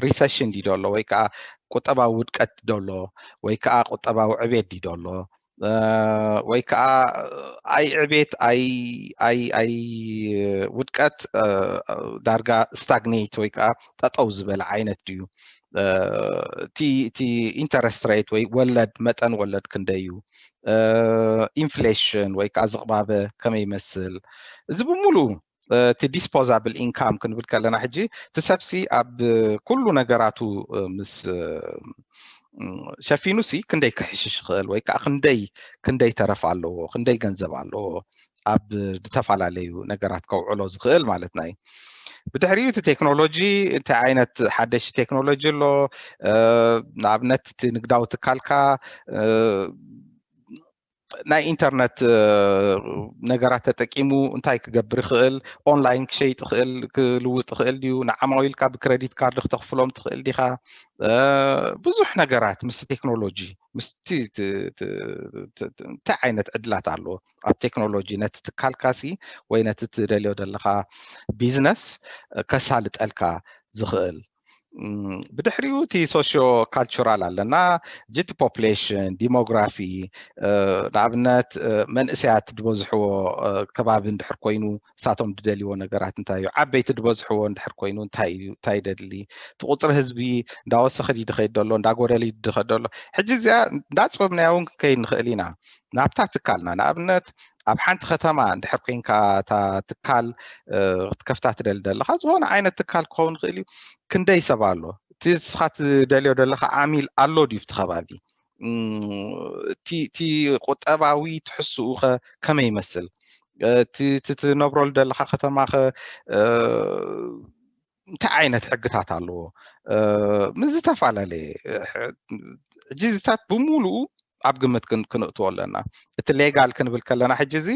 ሪሰሽን ድዩ ደሎ ወይ ከዓ ቁጠባዊ ውድቀት ደሎ ወይ ከዓ ቁጠባዊ ዕቤት ድዩ ደሎ ወይ ከዓ ኣይ ዕቤት ኣይ ኣይ ኣይ ውድቀት ዳርጋ ስታግኔት ወይ ከዓ ጠጠው ዝበለ ዓይነት ድዩ? እቲ ኢንተረስት ሬት ወይ ወለድ፣ መጠን ወለድ ክንደይ እዩ፣ ኢንፍሌሽን ወይ ከዓ ዝቕባበ ከመይ ይመስል፣ እዚ ብምሉኡ እቲ ዲስፖዛብል ኢንካም ክንብል ከለና ሕጂ እቲ ሰብሲ ኣብ ኩሉ ነገራቱ ምስ ሸፊኑ ሲ ክንደይ ክሕሽሽ ይኽእል ወይ ከዓ ክንደይ ክንደይ ተረፍ ኣለዎ፣ ክንደይ ገንዘብ ኣለዎ ኣብ ዝተፈላለዩ ነገራት ከውዕሎ ዝኽእል ማለትና እዩ። ብድሕሪኡ እቲ ቴክኖሎጂ፣ እንታይ ዓይነት ሓደሽቲ ቴክኖሎጂ ኣሎ፣ ንኣብነት እቲ ንግዳዊ ትካልካ ናይ ኢንተርነት ነገራት ተጠቂሙ እንታይ ክገብር ይኽእል፣ ኦንላይን ክሸይጥ ይኽእል፣ ክልውጥ ይኽእል ድዩ፣ ንዓማዊልካ ብክረዲት ካርድ ክተኽፍሎም ትኽእል ዲኻ፣ ብዙሕ ነገራት ምስ ቴክኖሎጂ ምስቲ እንታይ ዓይነት ዕድላት ኣለዎ ኣብ ቴክኖሎጂ ነቲ ትካልካሲ ወይ ነቲ ትደልዮ ዘለኻ ቢዝነስ ከሳልጠልካ ዝኽእል። ብድሕሪኡ እቲ ሶሽዮ ካልቸራል ኣለና፣ ጅቲ ፖፕሌሽን፣ ዲሞግራፊ፣ ንኣብነት መንእሰያት ዝበዝሕዎ ከባቢ እንድሕር ኮይኑ እሳቶም ድደልይዎ ነገራት እንታይ እዩ፣ ዓበይቲ ዝበዝሕዎ እንድሕር ኮይኑ እንታይ እዩ፣ እንታይ ደድሊ፣ እቲ ቁፅሪ ህዝቢ እንዳወሰኸ ድዩ ድኸይድ ዘሎ፣ እንዳጎደለ ድኸይድ ዘሎ። ሕጂ እዚኣ እንዳፅበብናያ እውን ክንከይድ ንኽእል ኢና ናብታ ትካልና። ንኣብነት ኣብ ሓንቲ ከተማ እንድሕር ኮይንካ እታ ትካል ክትከፍታ ትደሊ ዘለኻ፣ ዝኾነ ዓይነት ትካል ክኸውን ይኽእል እዩ። ክንደይ ሰብ ኣሎ፣ እቲ ንስኻ ትደልዮ ዘለኻ ዓሚል ኣሎ ድዩ ኣብቲ ከባቢ፣ እቲ ቁጠባዊ ትሕስኡ ከ ከመይ ይመስል፣ እቲ ትነብረሉ ዘለኻ ከተማ ከ እንታይ ዓይነት ሕግታት ኣለዎ፣ ምስ ዝተፈላለየ ሕጂ እዚታት ብምሉኡ ኣብ ግምት ክንእትዎ ኣለና። እቲ ሌጋል ክንብል ከለና ሕጂ እዚ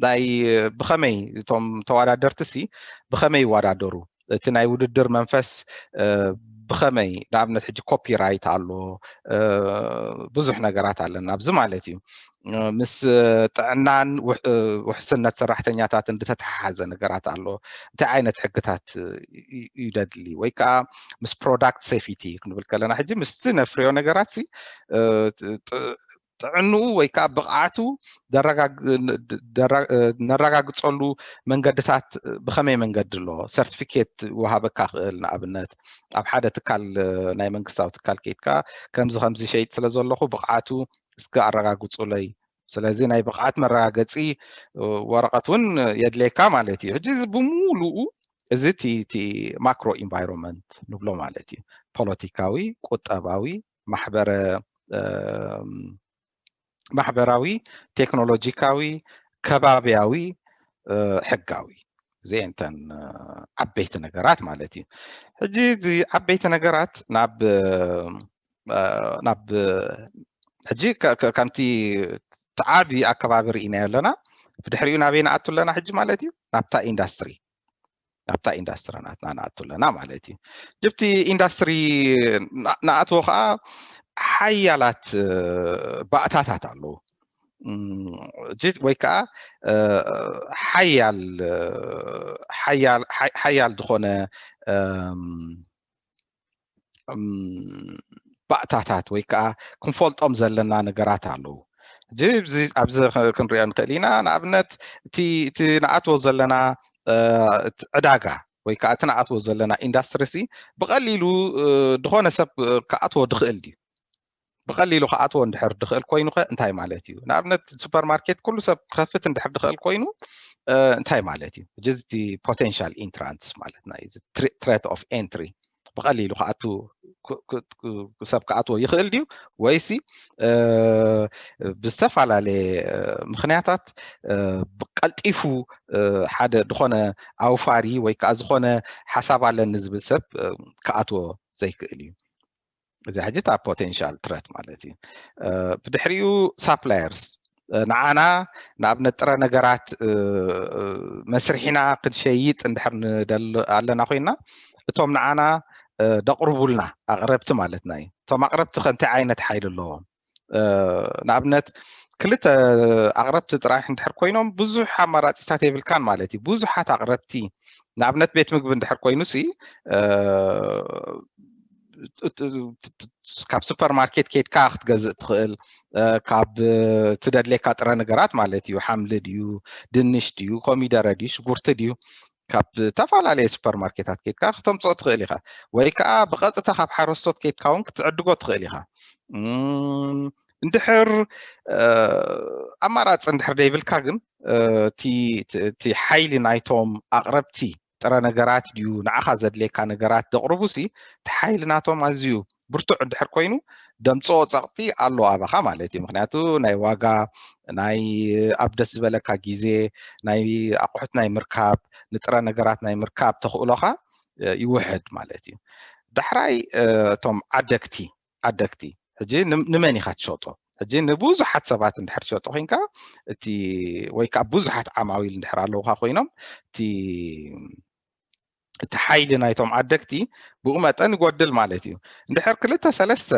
ናይ ብኸመይ እቶም ተወዳደርቲ ሲ ብኸመይ ይወዳደሩ፣ እቲ ናይ ውድድር መንፈስ ብኸመይ፣ ንኣብነት ሕጂ ኮፒራይት ኣሎ፣ ብዙሕ ነገራት ኣለና ኣብዚ ማለት እዩ። ምስ ጥዕናን ውሕስነት ሰራሕተኛታትን ዝተተሓሓዘ ነገራት ኣሎ። እንታይ ዓይነት ሕግታት ይደድሊ ወይ ከዓ ምስ ፕሮዳክት ሴፊቲ ክንብል ከለና ሕጂ ምስቲ ነፍርዮ ነገራት ጥዕንኡ ወይ ከዓ ብቕዓቱ ነረጋግፀሉ መንገድታት ብኸመይ መንገዲ ኣሎ? ሰርቲፊኬት ይወሃበካ ክእል፣ ንኣብነት ኣብ ሓደ ትካል ናይ መንግስታዊ ትካል ከይድካ ከምዚ ከምዚ ሸይጥ ስለ ዘለኹ ብቕዓቱ እስከ ኣረጋግፁለይ። ስለዚ ናይ ብቕዓት መረጋገፂ ወረቐት እውን የድልየካ ማለት እዩ። ሕጂ እዚ ብምሉኡ እዚ እቲ ማክሮ ኢንቫይሮንመንት ንብሎ ማለት እዩ። ፖለቲካዊ፣ ቁጠባዊ፣ ማሕበረ ማሕበራዊ፣ ቴክኖሎጂካዊ፣ ከባብያዊ፣ ሕጋዊ፣ እዚአን እተን ዓበይቲ ነገራት ማለት እዩ። ሕጂ እዚ ዓበይቲ ነገራት ናብ ናብ ሕጂ ከምቲ ተዓቢ ኣከባቢ ርኢናዮ ኣለና። ብድሕሪኡ ናበይ ንኣቱ ኣለና ሕጂ ማለት እዩ? ናብታ ኢንዳስትሪ ናብታ ኢንዳስትሪ ናትና ንኣቱ ኣለና ማለት እዩ። ጅብቲ ኢንዳስትሪ ንኣትዎ ከዓ ሓያላት ባእታታት ኣለዉ። ወይ ከዓ ሓያል ሓያል ዝኾነ ባእታታት ወይ ከዓ ክንፈልጦም ዘለና ነገራት ኣለዉ። ሕጂ ኣብዚ ክንሪኦ ንኽእል ኢና። ንኣብነት እቲ እቲ ንኣትዎ ዘለና ዕዳጋ ወይ ከዓ እቲ ንኣትዎ ዘለና ኢንዳስትሪ ሲ ብቐሊሉ ዝኾነ ሰብ ክኣትዎ ድኽእል ድዩ? ብቐሊሉ ክኣትዎ እንድሕር ድኽእል ኮይኑ ኸ እንታይ ማለት እዩ? ንኣብነት ሱፐርማርኬት ኩሉ ሰብ ክኸፍት እንድሕር ድኽእል ኮይኑ እንታይ ማለት እዩ? ሕጂ እዚ ፖቴንሻል ኢንትራንስ ማለትና እዩ። ትሬት ኦፍ ኤንትሪ ብቐሊሉ ክኣቱ ሰብ ክኣትዎ ይኽእል ድዩ? ወይሲ ብዝተፈላለየ ምኽንያታት ብቀልጢፉ ሓደ ዝኾነ ኣውፋሪ ወይ ከዓ ዝኾነ ሓሳብ ኣለኒ ዝብል ሰብ ክኣትዎ ዘይክእል እዩ። እዚ ሕጂ እታ ፖቴንሻል ትረት ማለት እዩ። ብድሕሪኡ ሳፕላየርስ ንዓና ንኣብነት ጥረ ነገራት መስርሒና ክንሸይጥ እንድሕር ንደሊ ኣለና ኮይና እቶም ንዓና ደቕርቡልና ኣቕረብቲ ማለትና እዩ። እቶም ኣቕረብቲ ከ እንታይ ዓይነት ሓይሊ ኣለዎም? ንኣብነት ክልተ ኣቕረብቲ ጥራሕ እንድሕር ኮይኖም ብዙሕ ኣማራፂታት የብልካን ማለት እዩ። ብዙሓት ኣቕረብቲ ንኣብነት ቤት ምግቢ እንድሕር ኮይኑ ሲ ካብ ሱፐርማርኬት ኬድካ ክትገዝእ ትኽእል፣ ካብ ትደድሌካ ጥረ ነገራት ማለት እዩ። ሓምሊ ድዩ፣ ድንሽ ድዩ፣ ኮሚደረ ድዩ፣ ሽጉርቲ ድዩ፣ ካብ ዝተፈላለየ ሱፐርማርኬታት ከይድካ ክተምፅኦ ትኽእል ኢኻ፣ ወይ ከዓ ብቐጥታ ካብ ሓረስቶት ከይድካ እውን ክትዕድጎ ትኽእል ኢኻ። እንድሕር ኣማራፂ እንድሕር ደይብልካ ግን እቲ ሓይሊ ናይቶም ኣቕረብቲ ጥረ ነገራት ድዩ ንዓኻ ዘድልየካ ነገራት ዘቕርቡ ሲ እቲ ሓይሊ ናቶም ኣዝዩ ብርቱዕ እንድሕር ኮይኑ ደምፅኦ ፀቕጢ ኣሎ ኣባኻ ማለት እዩ። ምክንያቱ ናይ ዋጋ ናይ ኣብ ደስ ዝበለካ ግዜ ናይ ኣቑሑት ናይ ምርካብ ንጥረ ነገራት ናይ ምርካብ ተኽእሎኻ ይውሕድ ማለት እዩ። ዳሕራይ እቶም ዓደግቲ ዓደግቲ ሕጂ ንመን ኢኻ ትሸጦ? ሕጂ ንብዙሓት ሰባት እንድሕር ትሸጦ ኮይንካ እቲ ወይ ከዓ ብዙሓት ዓማዊል እንድሕር ኣለውካ ኮይኖም እቲ እቲ ሓይሊ ናይቶም ዓደግቲ ብኡ መጠን ይጎድል ማለት እዩ። እንድሕር ክልተ ሰለስተ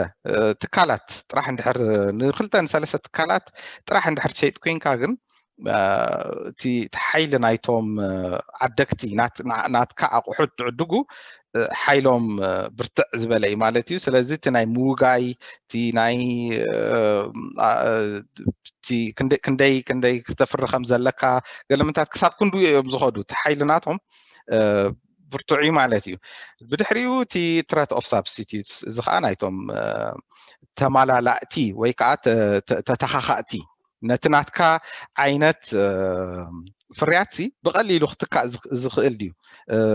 ትካላት ጥራሕ እንድሕር ንክልተ ንሰለስተ ትካላት ጥራሕ እንድሕር ትሸይጥ ኮይንካ ግን እቲ ሓይሊ ናይቶም ዓደግቲ ናትካ ኣቑሑት ትዕድጉ ሓይሎም ብርትዕ ዝበለ እዩ ማለት እዩ። ስለዚ እቲ ናይ ምውጋይ እቲ ናይ ክንደይ ክንደይ ክተፍሪ ከም ዘለካ ገለምንታት ክሳብ ክንዱ እዮም ዝኸዱ እቲ ሓይሊ ናቶም ብርቱዕ እዩ ማለት እዩ። ብድሕሪኡ እቲ threat of substitutes እዚ ከዓ ናይቶም ተማላላእቲ ወይ ከዓ ተተኻኻእቲ ነቲ ናትካ ዓይነት ፍርያት ሲ ብቐሊሉ ክትካእ ዝኽእል ድዩ?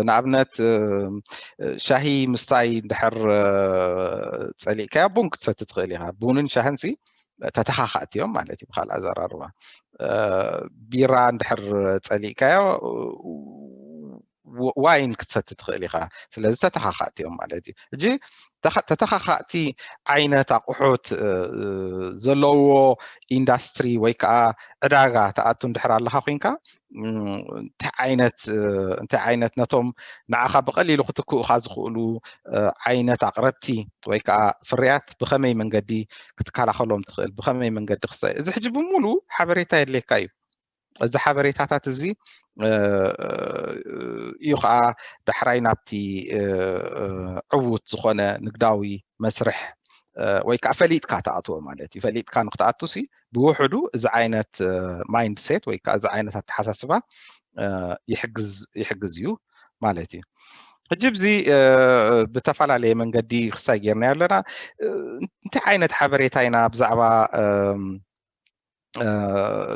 ንኣብነት ሻሂ ምስታይ እንድሕር ፀሊእካዮ ቡን ክትሰቲ ትኽእል ኢኻ። ቡንን ሻህን ሲ ተተኻኻእቲ እዮም ማለት እዩ ብካልእ ኣዘራርባ። ቢራ እንድሕር ፀሊእካዮ ዋይን ክትሰቲ ትኽእል ኢኻ። ስለዚ ተተኻኻእቲ እዮም ማለት እዩ። ሕጂ ተተኻኻእቲ ዓይነት ኣቑሑት ዘለዎ ኢንዳስትሪ ወይ ከዓ ዕዳጋ ተኣቱ እንድሕር ኣለኻ ኮይንካ እንታይ ዓይነት እንታይ ዓይነት ነቶም ንዓኻ ብቐሊሉ ክትክኡኻ ዝኽእሉ ዓይነት ኣቕረብቲ ወይ ከዓ ፍርያት ብኸመይ መንገዲ ክትከላኸሎም ትኽእል፣ ብኸመይ መንገዲ ክሳይ እዚ ሕጂ ብምሉ ሓበሬታ የድልየካ እዩ። እዚ ሓበሬታታት እዚ እዩ ከዓ ዳሕራይ ናብቲ ዕዉት ዝኾነ ንግዳዊ መስርሕ ወይ ከዓ ፈሊጥካ ትኣትዎ ማለት እዩ። ፈሊጥካ ንክትኣቱ ሲ ብውሕዱ እዚ ዓይነት ማይንድሴት ወይ ከዓ እዚ ዓይነት ኣተሓሳስባ ይሕግዝ እዩ ማለት እዩ። ሕጂ ብዚ ብተፈላለየ መንገዲ ክሳይ ጌርናዮ ኣለና። እንታይ ዓይነት ሓበሬታ ኢና ብዛዕባ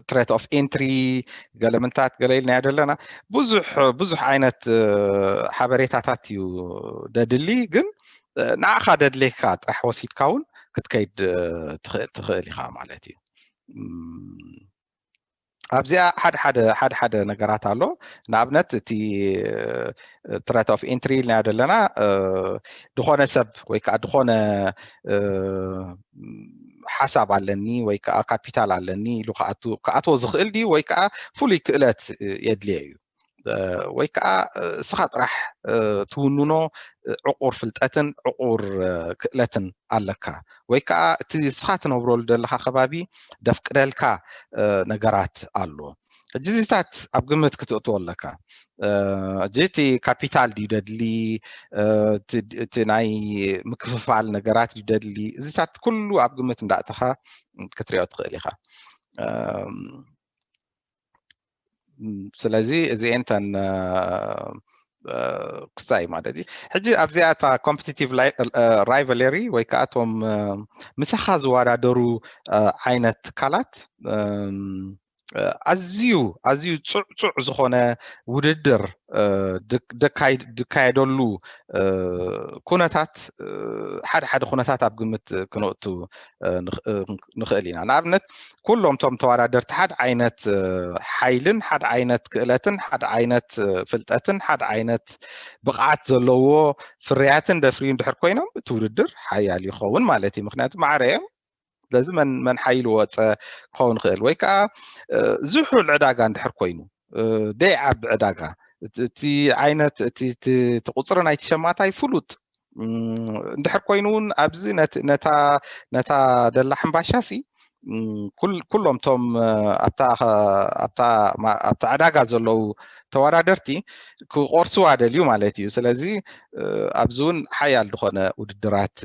threat of entry ገለምንታት ገለ ኢልናዮ ዘለና ብዙሕ ብዙሕ ዓይነት ሓበሬታታት እዩ ደድሊ። ግን ንዓኻ ደድሌካ ጥራሕ ወሲድካ እውን ክትከይድ ትኽእል ኢኻ ማለት እዩ። ኣብዚኣ ሓደ ሓደ ሓደ ሓደ ነገራት ኣሎ። ንኣብነት እቲ threat of entry ኢልናዮ ዘለና ዝኾነ ሰብ ወይ ከዓ ዝኾነ ሓሳብ ኣለኒ ወይ ከዓ ካፒታል ኣለኒ ኢሉ ክኣትዎ ዝኽእል ድዩ ወይ ከዓ ፍሉይ ክእለት የድልዮ እዩ? ወይ ከዓ እስኻ ጥራሕ ትውንኖ ዕቑር ፍልጠትን ዕቑር ክእለትን ኣለካ ወይ ከዓ እቲ እስኻ ትነብረሉ ዘለኻ ከባቢ ደፍቅደልካ ነገራት ኣሎ። ሕጂ እዚታት ኣብ ግምት ክትእትዎ ኣለካ። ሕጂ እቲ ካፒታል ድዩ ደድሊ፣ እቲ ናይ ምክፍፋል ነገራት ድዩ ደድሊ፣ እዚታት ኩሉ ኣብ ግምት እንዳእተኻ ክትሪኦ ትኽእል ኢኻ። ስለዚ እዚኤን ተን ክሳይ ማለት እዩ። ሕጂ ኣብዚኣ እታ ኮምፒቲቲቭ ራይቨለሪ ወይ ከዓ እቶም ምሳኻ ዝወዳደሩ ዓይነት ትካላት ኣዝዩ ኣዝዩ ፅዕፁዕ ዝኾነ ውድድር ድካየደሉ ኩነታት ሓደ ሓደ ኩነታት ኣብ ግምት ክነእቱ ንኽእል ኢና። ንኣብነት ኩሎም እቶም ተወዳደርቲ ሓደ ዓይነት ሓይልን ሓደ ዓይነት ክእለትን ሓደ ዓይነት ፍልጠትን ሓደ ዓይነት ብቕዓት ዘለዎ ፍርያትን ደፍርዩ እንድሕር ኮይኖም እቲ ውድድር ሓያል ይኸውን ማለት እዩ። ምክንያቱ ማዕረ እዮም። ስለዚ መን መን ሓይሉ ወፀ ክኸውን ይኽእል ወይ ከዓ ዝሑል ዕዳጋ እንድሕር ኮይኑ ደይ ዓቢ ዕዳጋ እቲ ዓይነት እቲ ቁፅሪ ናይቲ ሸማታይ ፍሉጥ እንድሕር ኮይኑ እውን ኣብዚ ነታ ደላ ሕምባሻ ሲ ኩሎም እቶም ኣብታ ዕዳጋ ዘለዉ ተወዳደርቲ ክቆርስዋ ደልዩ ማለት እዩ። ስለዚ ኣብዚ እውን ሓያል ዝኾነ ውድድራት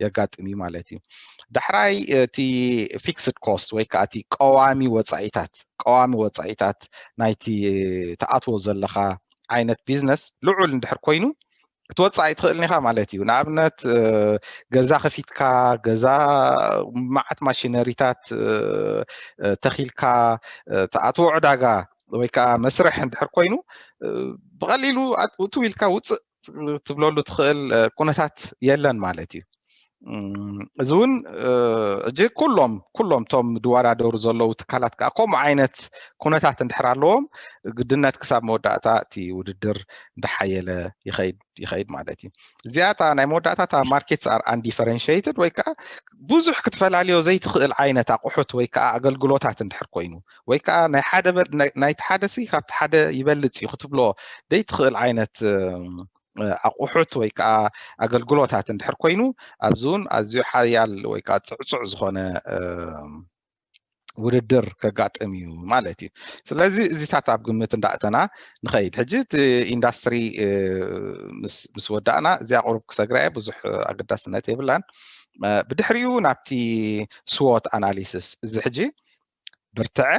የጋጥም እዩ ማለት እዩ። ዳሕራይ እቲ ፊክስድ ኮስት ወይ ከዓ እቲ ቀዋሚ ወፃኢታት ቀዋሚ ወፃኢታት ናይቲ ትኣትዎ ዘለኻ ዓይነት ቢዝነስ ልዑል እንድሕር ኮይኑ ክትወፅእ ኣይትኽእልን ኢኻ ማለት እዩ። ንኣብነት ገዛ ከፊትካ፣ ገዛ፣ መዓት ማሽነሪታት ተኺልካ ትኣትዎ ዕዳጋ ወይ ከዓ መስርሕ እንድሕር ኮይኑ ብቐሊሉ እትው ኢልካ ውፅእ ትብለሉ ትኽእል ኩነታት የለን ማለት እዩ። እዚ እውን እጂ ኩሎም ኩሎም እቶም ዝወዳደሩ ዘለዉ ትካላት ከዓ ከምኡ ዓይነት ኩነታት እንድሕር ኣለዎም ግድነት ክሳብ መወዳእታ እቲ ውድድር እንዳሓየለ ይኸይድ ይኸይድ ማለት እዩ። እዚኣታ ናይ መወዳእታታ markets are undifferentiated ወይ ከዓ ብዙሕ ክትፈላለዮ ዘይትኽእል ዓይነት ኣቑሑት ወይ ከዓ ኣገልግሎታት እንድሕር ኮይኑ ወይ ከዓ ናይ ሓደ ናይቲ ሓደ ሲ ካብቲ ሓደ ይበልፅ እዩ ክትብሎ ዘይትኽእል ዓይነት ኣቑሑት ወይ ከዓ ኣገልግሎታት እንድሕር ኮይኑ ኣብዚ እውን ኣዝዩ ሓያል ወይ ከዓ ፅዕፁዕ ዝኾነ ውድድር ከጋጥም እዩ ማለት እዩ። ስለዚ እዚታት ኣብ ግምት እንዳእተና ንኸይድ። ሕጂ እቲ ኢንዳስትሪ ምስ ወዳእና እዚኣ ቁሩብ ክሰግራ እየ፣ ብዙሕ ኣገዳስነት የብላን። ብድሕሪኡ ናብቲ SWOT analysis፣ እዚ ሕጂ ብርትዐ፣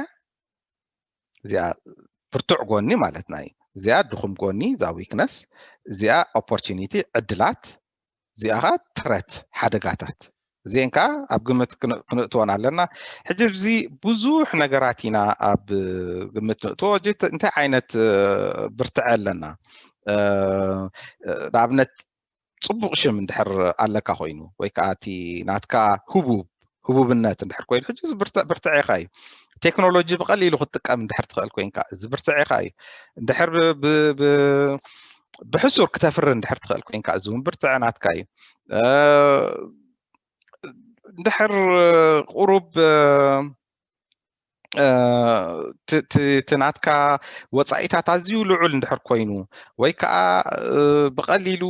እዚኣ ብርቱዕ ጎኒ ማለትና እዩ። እዚኣ ድኹም ጎኒ፣ እዛ weakness፣ እዚኣ opportunity፣ ዕድላት፣ እዚኣ ኸዓ threat፣ ሓደጋታት። እዚአን ከዓ ኣብ ግምት ክንእትወን ኣለና። ሕጂ ኣብዚ ብዙሕ ነገራት ኢና ኣብ ግምት ንእትዎ። እንታይ ዓይነት ብርትዐ ኣለና? ንኣብነት ፅቡቕ ሽም እንድሕር ኣለካ ኮይኑ ወይ ከዓ እቲ ናትካ ህቡብ ህቡብነት እንድሕር ኮይኑ ሕጂ ብርትዕ ኢኻ እዩ። ቴክኖሎጂ ብቐሊሉ ክትጥቀም እንድሕር ትኽእል ኮይንካ እዚ ብርትዕ ኢኻ እዩ። እንድሕር ብሕሱር ክተፍሪ እንድሕር ትኽእል ኮይንካ እዚ እውን ብርትዕ ናትካ እዩ። እንድሕር ቁሩብ እቲ ናትካ ወፃኢታት ኣዝዩ ልዑል እንድሕር ኮይኑ ወይ ከዓ ብቐሊሉ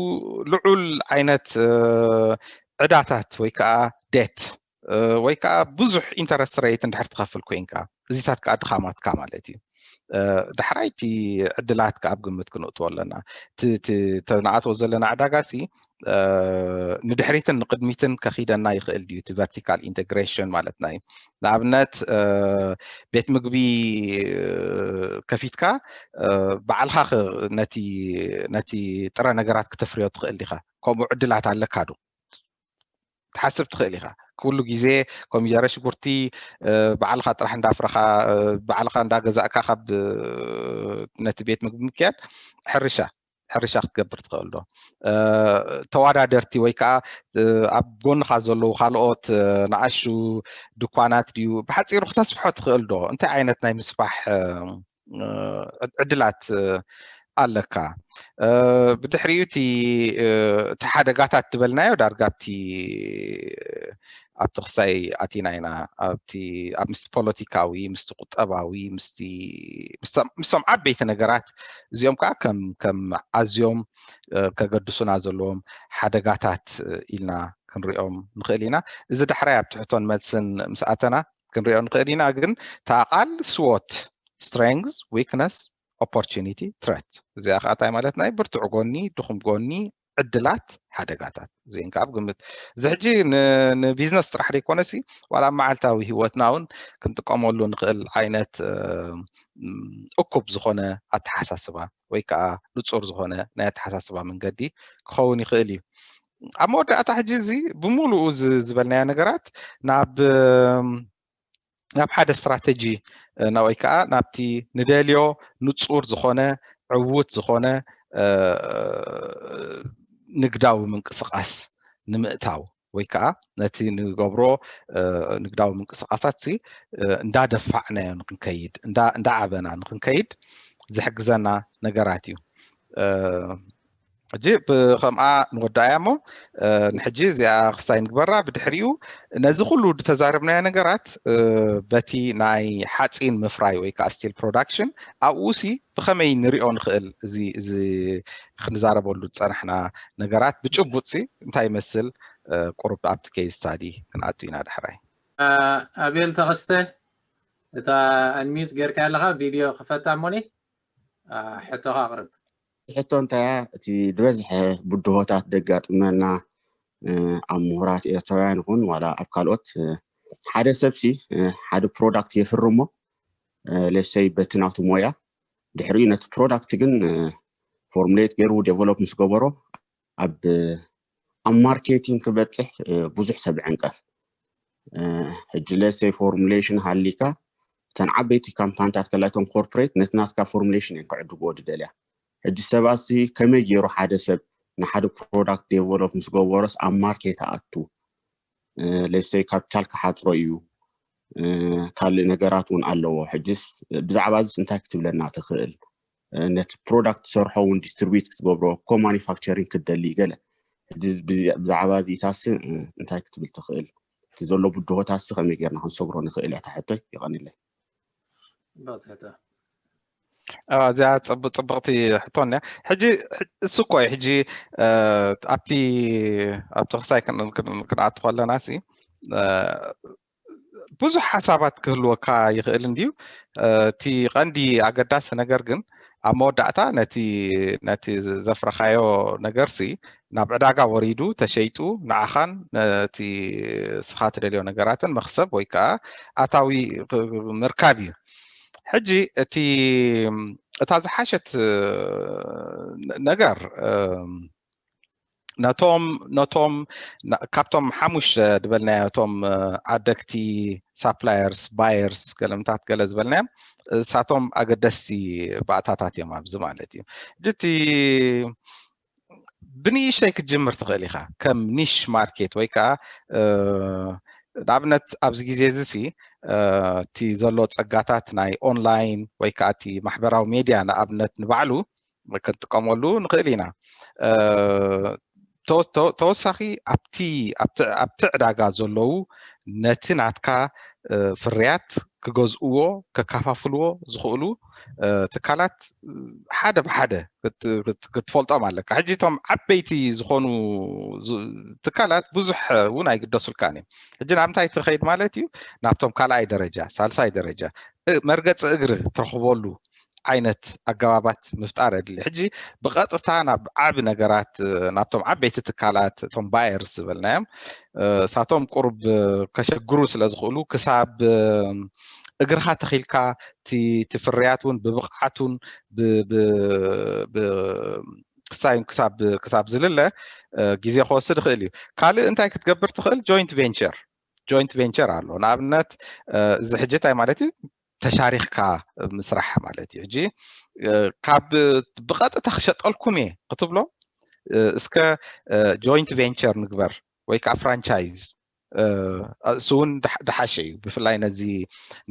ልዑል ዓይነት ዕዳታት ወይ ከዓ debt ወይ ከዓ ብዙሕ interest rate እንድሕር ትኸፍል ኮይንካ እዚታት ከዓ ድኻማትካ ማለት እዩ። ዳሕራይ እቲ ዕድላት ከዓ ኣብ ግምት ክንእትዎ ኣለና። ተንኣትዎ ዘለና ዕዳጋ ሲ ንድሕሪትን ንቅድሚትን ከኺደና ይኽእል ድዩ? እቲ vertical integration ማለትና እዩ። ንኣብነት ቤት ምግቢ ከፊትካ ባዕልኻ ነቲ ጥረ ነገራት ክተፍርዮ ትኽእል ዲኻ? ከምኡ ዕድላት ኣለካ ዶ? ትሓስብ ትኽእል ኢኻ። ኩሉ ግዜ ኮሚደረ ሽጉርቲ ባዕልኻ ጥራሕ እንዳፍረኻ ባዕልኻ እንዳገዛእካ ካብ ነቲ ቤት ምግቢ ምክያድ ሕርሻ ሕርሻ ክትገብር ትኽእል ዶ? ተወዳደርቲ ወይ ከዓ ኣብ ጎንኻ ዘለዉ ካልኦት ንኣሹ ድኳናት ድዩ ብሓፂሩ ክተስፍሖ ትኽእል ዶ? እንታይ ዓይነት ናይ ምስፋሕ ዕድላት ኣለካ? ብድሕሪኡ እቲ ሓደጋታት ዝበልናዮ ዳርጋ ኣብቲ ኣብቲ ክሳይ ኣቲና ኢና ኣብቲ ኣብ ምስ ፖለቲካዊ ምስቲ ቁጠባዊ ምስቲ ምስቶም ዓበይቲ ነገራት እዚኦም ከዓ ከም ከም ኣዝዮም ከገድሱና ዘለዎም ሓደጋታት ኢልና ክንሪኦም ንኽእል ኢና። እዚ ዳሕራይ ኣብ ትሕቶን መልስን ምስ ኣተና ክንሪኦ ንኽእል ኢና። ግን እታ ቃል SWOT፣ strength፣ weakness፣ opportunity፣ threat፣ እዚኣ ከዓ እንታይ ማለትና እዩ? ብርቱዕ ጎኒ፣ ድኹም ጎኒ፣ ዕድላት፣ ሓደጋታት እዚአን ከዓ ኣብ ግምት እዚ ሕጂ ንቢዝነስ ጥራሕ ዘይኮነሲ ዋላ ኣብ መዓልታዊ ህይወትና እውን ክንጥቀመሉ ንኽእል ዓይነት እኩብ ዝኾነ ኣተሓሳስባ ወይ ከዓ ንፁር ዝኾነ ናይ ኣተሓሳስባ መንገዲ ክኸውን ይኽእል እዩ። ኣብ መወዳእታ ሕጂ እዚ ብምሉኡ ዝበልናዮ ነገራት ናብ ናብ ሓደ ስትራተጂ ወይ ከዓ ናብቲ ንደልዮ ንፁር ዝኾነ ዕዉት ዝኾነ ንግዳዊ ምንቅስቃስ ንምእታው ወይ ከዓ ነቲ ንገብሮ ንግዳዊ ምንቅስቃሳት እንዳደፋዕናዮ ንክንከይድ እንዳዓበና ንክንከይድ ዝሕግዘና ነገራት እዩ። ሕጂ ብከምኣ ንወዳእያ እሞ ንሕጂ እዚኣ ክሳይ ንግበራ። ብድሕሪኡ ነዚ ኩሉ ዝተዛረብናዮ ነገራት በቲ ናይ ሓፂን ምፍራይ ወይ ከዓ steel production ኣብኡ ሲ ብኸመይ ንሪኦ ንኽእል እዚ እዚ ክንዛረበሉ ዝፀናሕና ነገራት ብጭቡጥ ሲ እንታይ ይመስል? ቁሩብ ኣብቲ case study ክንኣቱ ኢና ዳሕራይ። ኣቤል ተኸስተ፣ እታ unmute ጌርካ ኣለኻ ቪድዮ ክፈታ እሞኒ ሕቶኻ ኣቕርብ። ሕቶ እንታይ እያ? እቲ ዝበዝሐ ብድሆታት ደጋጥመና ኣብ ምሁራት ኤርትራውያን ይኹን ዋላ ኣብ ካልኦት ሓደ ሰብሲ ሓደ product የፍሪ እሞ let's say በቲ ናቱ ሞያ ድሕሪኡ ነቲ product ግን formulate ገይሩ develop ምስ ገበሮ ኣብ ኣብ marketing ክበፅሕ ብዙሕ ሰብ ዕንቀፍ። ሕጂ let's say formulation ሃሊካ እተን ዓበይቲ ካምፓኒታት ከላ እቶም corporate ነቲ ናትካ formulation እየን ክዕድግዎ ዝደልያ። ሕጂ ሰባት ሲ ከመይ ገይሩ ሓደ ሰብ ንሓደ product develop ምስ ገበሮስ ኣብ market ኣቱ let's say capital ክሓፅሮ እዩ። ካልእ ነገራት እውን ኣለዎ። ሕጅስ ብዛዕባ እዚስ እንታይ ክትብለና ትኽእል? ነቲ product ትሰርሖ እውን distribute ክትገብሮ co-manufacturing ክትደሊ ገለ። ሕጂ ብዛዕባ እዚታስ እንታይ ክትብል ትኽእል? እቲ ዘሎ ብድሆታስ ከመይ ጌርና ክንሰግሮ ንኽእል እያ እታ ሕቶይ። ይቐንለይ። እዚኣ ጽብቕቲ ሕቶ እያ። ሕጂ እሱ እኮ እዩ። ሕጂ ኣብቲ ኣብቲ ክሳይ ክንኣቱ ከለና ሲ ብዙሕ ሓሳባት ክህልወካ ይኽእል እንድዩ። እቲ ቀንዲ ኣገዳሲ ነገር ግን ኣብ መወዳእታ ነቲ ነቲ ዘፍረኻዮ ነገር ሲ ናብ ዕዳጋ ወሪዱ ተሸይጡ ንዓኻን ነቲ ስኻ ትደልዮ ነገራትን መኽሰብ ወይ ከዓ ኣታዊ ምርካብ እዩ። ሕጂ እቲ እታ ዝሓሸት ነገር ነቶም ነቶም ካብቶም ሓሙሽተ ዝበልናዮ እቶም ዓደግቲ suppliers buyers ገለምታት ገለ ዝበልናዮም እሳቶም ኣገደስቲ ባእታታት እዮም ኣብዚ ማለት እዩ። ሕጂ እቲ ብንእሽተይ ክትጅምር ትኽእል ኢኻ ከም niche market ወይ ከዓ ንኣብነት ኣብዚ ግዜ እዚ ሲ እቲ ዘሎ ፀጋታት ናይ online ወይ ከዓ እቲ ማሕበራዊ ሜድያ ንኣብነት ንባዕሉ ክንጥቀመሉ ንኽእል ኢና። ተወሳኺ ኣብቲ ኣብቲ ዕዳጋ ዘለዉ ነቲ ናትካ ፍርያት ክገዝእዎ ከከፋፍልዎ ዝኽእሉ ትካላት ሓደ ብሓደ ክትፈልጦም ኣለካ። ሕጂ እቶም ዓበይቲ ዝኾኑ ትካላት ብዙሕ እውን ኣይግደሱልካን እዮም። ሕጂ ናብ እንታይ ትኸይድ ማለት እዩ? ናብቶም ካልኣይ ደረጃ፣ ሳልሳይ ደረጃ መርገፂ እግሪ ትረኽበሉ ዓይነት ኣገባባት ምፍጣር የድሊ። ሕጂ ብቐጥታ ናብ ዓቢ ነገራት ናብቶም ዓበይቲ ትካላት እቶም buyers ዝበልናዮም እሳቶም ቁሩብ ከሸግሩ ስለ ዝኽእሉ ክሳብ እግርኻ ተኺልካ እቲ ፍርያት እውን ብብቕዓቱን ክሳዩን ክሳብ ዝልለ ግዜ ክወስድ ይኽእል እዩ። ካልእ እንታይ ክትገብር ትኽእል? Joint venture joint venture ኣሎ። ንኣብነት እዚ ሕጂ እንታይ ማለት እዩ? ተሻሪኽካ ምስራሕ ማለት እዩ። ሕጂ ካብ ብቐጥታ ክሸጠልኩም እየ ክትብሎ እስከ joint venture ንግበር ወይ ከዓ franchise እሱ እውን ድሓሸ እዩ። ብፍላይ ነዚ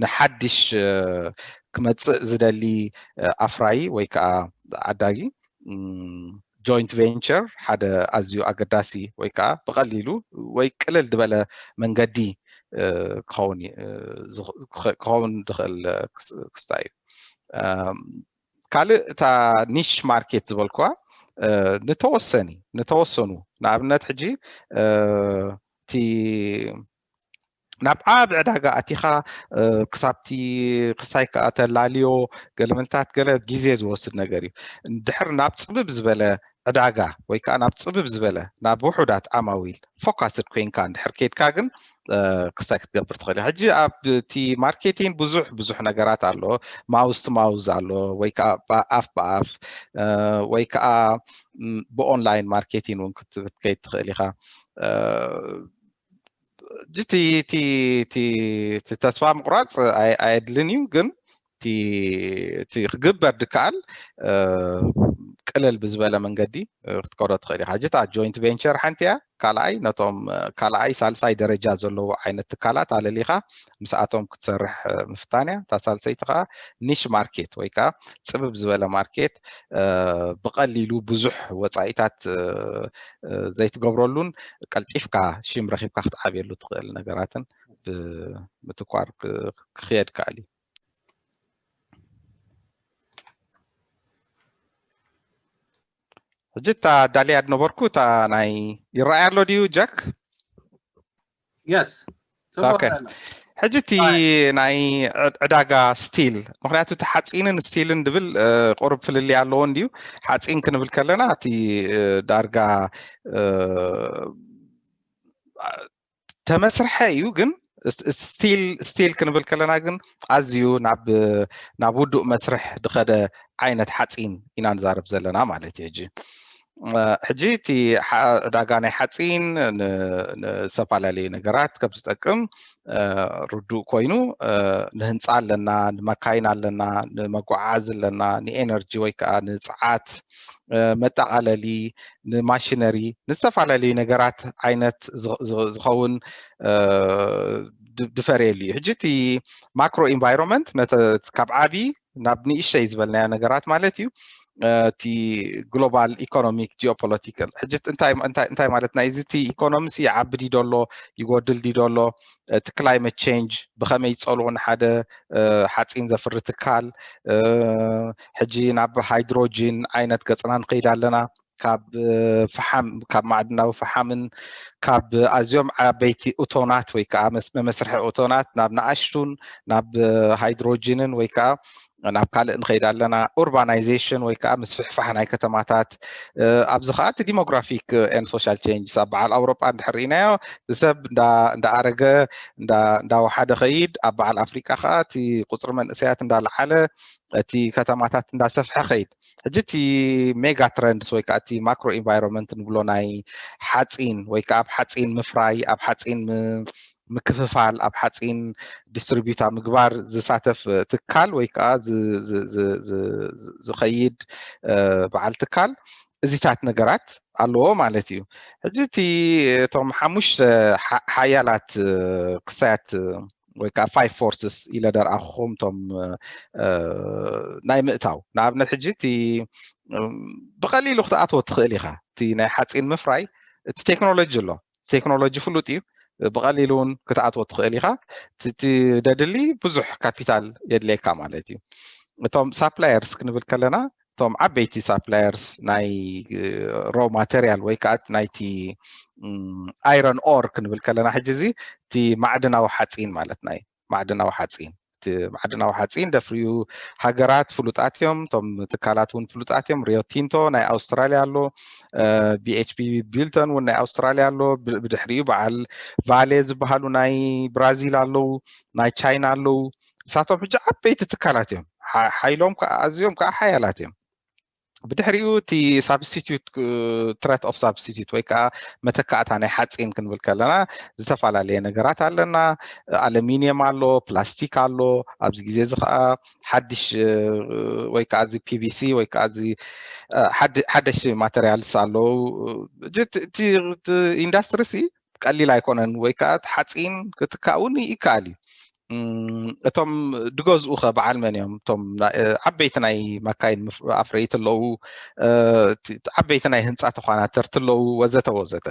ንሓድሽ ክመፅእ ዝደሊ ኣፍራይ ወይ ከዓ ዓዳጊ joint venture ሓደ ኣዝዩ ኣገዳሲ ወይ ከዓ ብቐሊሉ ወይ ቅልል ዝበለ መንገዲ ክኸውን ዝኽእል ክስታ እዩ። ካልእ እታ niche market ዝበልኩዋ ንተወሰኒ ንተወሰኑ ንኣብነት ሕጂ እቲ ናብ ዓቢ ዕዳጋ ኣቲኻ ክሳብቲ ክሳይ ከዓ ተላልዮ ገለመንታት ገለ ግዜ ዝወስድ ነገር እዩ። ድሕር ናብ ፅብብ ዝበለ ዕዳጋ ወይ ከዓ ናብ ፅብብ ዝበለ ናብ ውሑዳት ዓማዊል focused ኮይንካ እንድሕር ከይድካ ግን ክሳይ ክትገብር ትኽእል። ሕጂ ኣብቲ marketing ብዙሕ ብዙሕ ነገራት ኣሎ። Mouth to mouth ኣሎ ወይ ከዓ ኣፍ ብኣፍ ወይ ከዓ ብ online marketing እውን ክትከይድ ትኽእል ኢኻ። እቲ ተስፋ ምቁራፅ ኣየድልን እዩ፣ ግን እቲ ክግበር ድከኣል ቅልል ብዝበለ መንገዲ ክትከዶ ትኽእል ኢኻ። ሕጂ እታ joint venture ሓንቲ እያ። ካልኣይ ነቶም ካልኣይ ሳልሳይ ደረጃ ዘለዉ ዓይነት ትካላት ኣለሊኻ ምስኣቶም ክትሰርሕ ምፍታን እያ። እታ ሳልሰይቲ ከዓ niche market ወይ ከዓ ፅብብ ዝበለ market ብቐሊሉ ብዙሕ ወፃኢታት ዘይትገብረሉን ቀልጢፍካ ሽም ረኺብካ ክትዓብየሉ ትኽእል ነገራትን ብምትኳር ክኽየድ ከኣል እዩ። ሕጂ እታ ዳልያ ዝነበርኩ እታ ናይ ይረኣይ ኣሎ ድዩ ጃክ? የስ ሕጂ እቲ ናይ ዕዳጋ ስቲል፣ ምክንያቱ እቲ ሓፂንን ስቲልን ድብል ቁሩብ ፍልልይ ኣለዎ እንድዩ። ሓፂን ክንብል ከለና እቲ ዳርጋ ተመስርሐ እዩ፣ ግን ስቲል ስቲል ክንብል ከለና ግን ኣዝዩ ናብ ናብ ውዱእ መስርሕ ዝኸደ ዓይነት ሓፂን ኢና ንዛረብ ዘለና ማለት እዩ። ሕጂ ሕጂ እቲ ዕዳጋ ናይ ሓፂን ንዝተፈላለዩ ነገራት ከም ዝጠቅም ርዱእ ኮይኑ፣ ንህንፃ ኣለና፣ ንመካይን ኣለና፣ ንመጓዓዝ ኣለና፣ ንኤነርጂ ወይ ከዓ ንፅዓት መጠቓለሊ፣ ንማሽነሪ፣ ንዝተፈላለዩ ነገራት ዓይነት ዝኸውን ድፈርየሉ እዩ። ሕጂ እቲ ማክሮ ኢንቫይሮንመንት ካብ ዓቢ ናብ ንእሽተይ ዝበልናዮ ነገራት ማለት እዩ። እቲ ግሎባል ኢኮኖሚክ ጂኦፖለቲካል ሕጂ እንታይ ማለትና እዩ? እዚ እቲ ኢኮኖሚ ሲ ይዓቢ ድዩ ደሎ፣ ይጎድል ድዩ ደሎ፣ እቲ ክላይመት ቼንጅ ብኸመይ ይፀልኦ ንሓደ ሓፂን ዘፍሪ ትካል፣ ሕጂ ናብ ሃይድሮጂን ዓይነት ገፅና ንኸይድ ኣለና። ካብ ፈሓም ካብ ማዕድናዊ ፈሓምን ካብ ኣዝዮም ዓበይቲ እቶናት ወይ ከዓ መመስርሒ እቶናት ናብ ንኣሽቱን ናብ ሃይድሮጂንን ወይ ከዓ ናብ ካልእ ንኸይድ ኣለና። ኡርባናይዜሽን ወይ ከዓ ምስፍሕፋሕ ናይ ከተማታት፣ ኣብዚ ከዓ እቲ ዲሞግራፊክ ኤን ሶሻል ቼንጅስ ኣብ በዓል ኣውሮጳ እንድሕር ርኢናዮ ሰብ እንዳኣረገ እንዳወሓደ ኸይድ፣ ኣብ በዓል ኣፍሪቃ ከዓ እቲ ቁፅሪ መንእሰያት እንዳለዓለ እቲ ከተማታት እንዳሰፍሐ ኸይድ። ሕጂ እቲ ሜጋ ትረንድስ ወይ ከዓ እቲ ማክሮ ኢንቫይሮንመንት ንብሎ ናይ ሓፂን ወይ ከዓ ኣብ ሓፂን ምፍራይ፣ ኣብ ሓፂን ምክፍፋል፣ ኣብ ሓፂን ዲስትሪቢዩታ ምግባር ዝሳተፍ ትካል ወይ ከዓ ዝኸይድ በዓል ትካል እዚታት ነገራት ኣለዎ ማለት እዩ። ሕጂ እቲ እቶም ሓሙሽተ ሓያላት ክሳያት ወይ ከዓ ፋይቭ ፎርስስ ኢለ ደርኣኹም እቶም ናይ ምእታው፣ ንኣብነት ሕጂ እቲ ብቐሊሉ ክትኣትዎ ትኽእል ኢኻ። እቲ ናይ ሓፂን ምፍራይ እቲ ቴክኖሎጂ ኣሎ፣ ቴክኖሎጂ ፍሉጥ እዩ። ብቐሊሉ እውን ክትኣትዎ ትኽእል ኢኻ። እቲ ደድሊ ብዙሕ ካፒታል የድልየካ ማለት እዩ። እቶም ሳፕላየርስ ክንብል ከለና እቶም ዓበይቲ ሳፕላየርስ ናይ ሮ ማተሪያል ወይ ከዓ ናይቲ ኣይረን ኦር ክንብል ከለና ሕጂ እዚ እቲ ማዕድናዊ ሓፂን ማለት ናይ ማዕድናዊ ሓፂን እቲ ማዕድናዊ ሓፂን ደፍርዩ ሃገራት ፍሉጣት እዮም። እቶም ትካላት እውን ፍሉጣት እዮም። ሪዮ ቲንቶ ናይ ኣውስትራሊያ ኣሎ፣ ቢኤችፒ ቢልተን እውን ናይ ኣውስትራሊያ ኣሎ። ብድሕሪኡ በዓል ቫሌ ዝበሃሉ ናይ ብራዚል ኣለዉ፣ ናይ ቻይና ኣለዉ። እሳቶም ሕጂ ዓበይቲ ትካላት እዮም። ሓይሎም ኣዝዮም ከዓ ሓያላት እዮም። ብድሕሪኡ እቲ ሳብስቲቱት ትረት ኦፍ ሳብስቲቱት ወይ ከዓ መተካእታ ናይ ሓፂን ክንብል ከለና ዝተፈላለየ ነገራት ኣለና። ኣለሚኒየም ኣሎ፣ ፕላስቲክ ኣሎ። ኣብዚ ግዜ እዚ ከዓ ሓድሽ ወይ ከዓ እዚ ፒቪሲ ወይ ከዓ እዚ ሓደሽቲ ማተሪያልስ ኣለዉ። ኢንዳስትሪ ሲ ቀሊል ኣይኮነን ወይ ከዓ ሓፂን ክትካእ እውን ይከኣል እዩ። እቶም ድገዝኡ ከ በዓል መን እዮም? እቶም ዓበይቲ ናይ መካይን ኣፍረይቲ ኣለዉ፣ ዓበይቲ ናይ ህንፃ ተኳናተርቲ ኣለዉ፣ ወዘተ ወዘተ።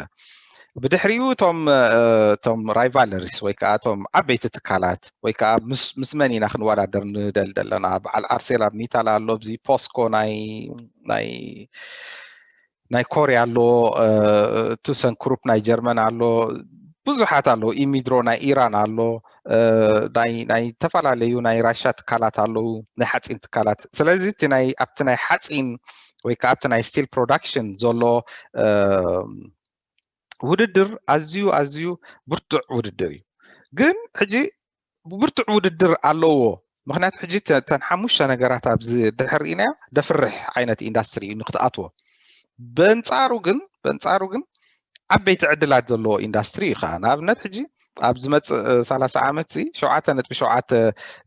ብድሕሪኡ እቶም እቶም ራይቫለሪስ ወይ ከዓ እቶም ዓበይቲ ትካላት ወይ ከዓ ምስ መን ኢና ክንወዳደር ንደል ዘለና? በዓል ኣርሴላር ሚታል ኣሎ፣ እዚ ፖስኮ ናይ ናይ ናይ ኮርያ ኣሎ፣ ቱሰን ክሩፕ ናይ ጀርመን ኣሎ፣ ብዙሓት ኣለዉ። ኢሚድሮ ናይ ኢራን ኣሎ፣ ናይ ዝተፈላለዩ ናይ ራሻ ትካላት ኣለዉ፣ ናይ ሓፂን ትካላት። ስለዚ እቲ ናይ ኣብቲ ናይ ሓፂን ወይ ከዓ ኣብቲ ናይ ስቲል ፕሮዳክሽን ዘሎ ውድድር ኣዝዩ ኣዝዩ ብርቱዕ ውድድር እዩ። ግን ሕጂ ብርቱዕ ውድድር ኣለዎ። ምክንያቱ ሕጂ እተን ሓሙሽተ ነገራት ኣብዚ ድሕር ኢናዮ ደፍርሕ ዓይነት ኢንዳስትሪ እዩ ንክትኣትዎ። በንፃሩ ግን በንፃሩ ግን ዓበይቲ ዕድላት ዘለዎ ኢንዳስትሪ እዩ ከዓ። ንኣብነት ሕጂ ኣብ ዝመፅእ ሰላሳ ዓመት ሲ ሸውዓተ ነጥቢ ሸውዓተ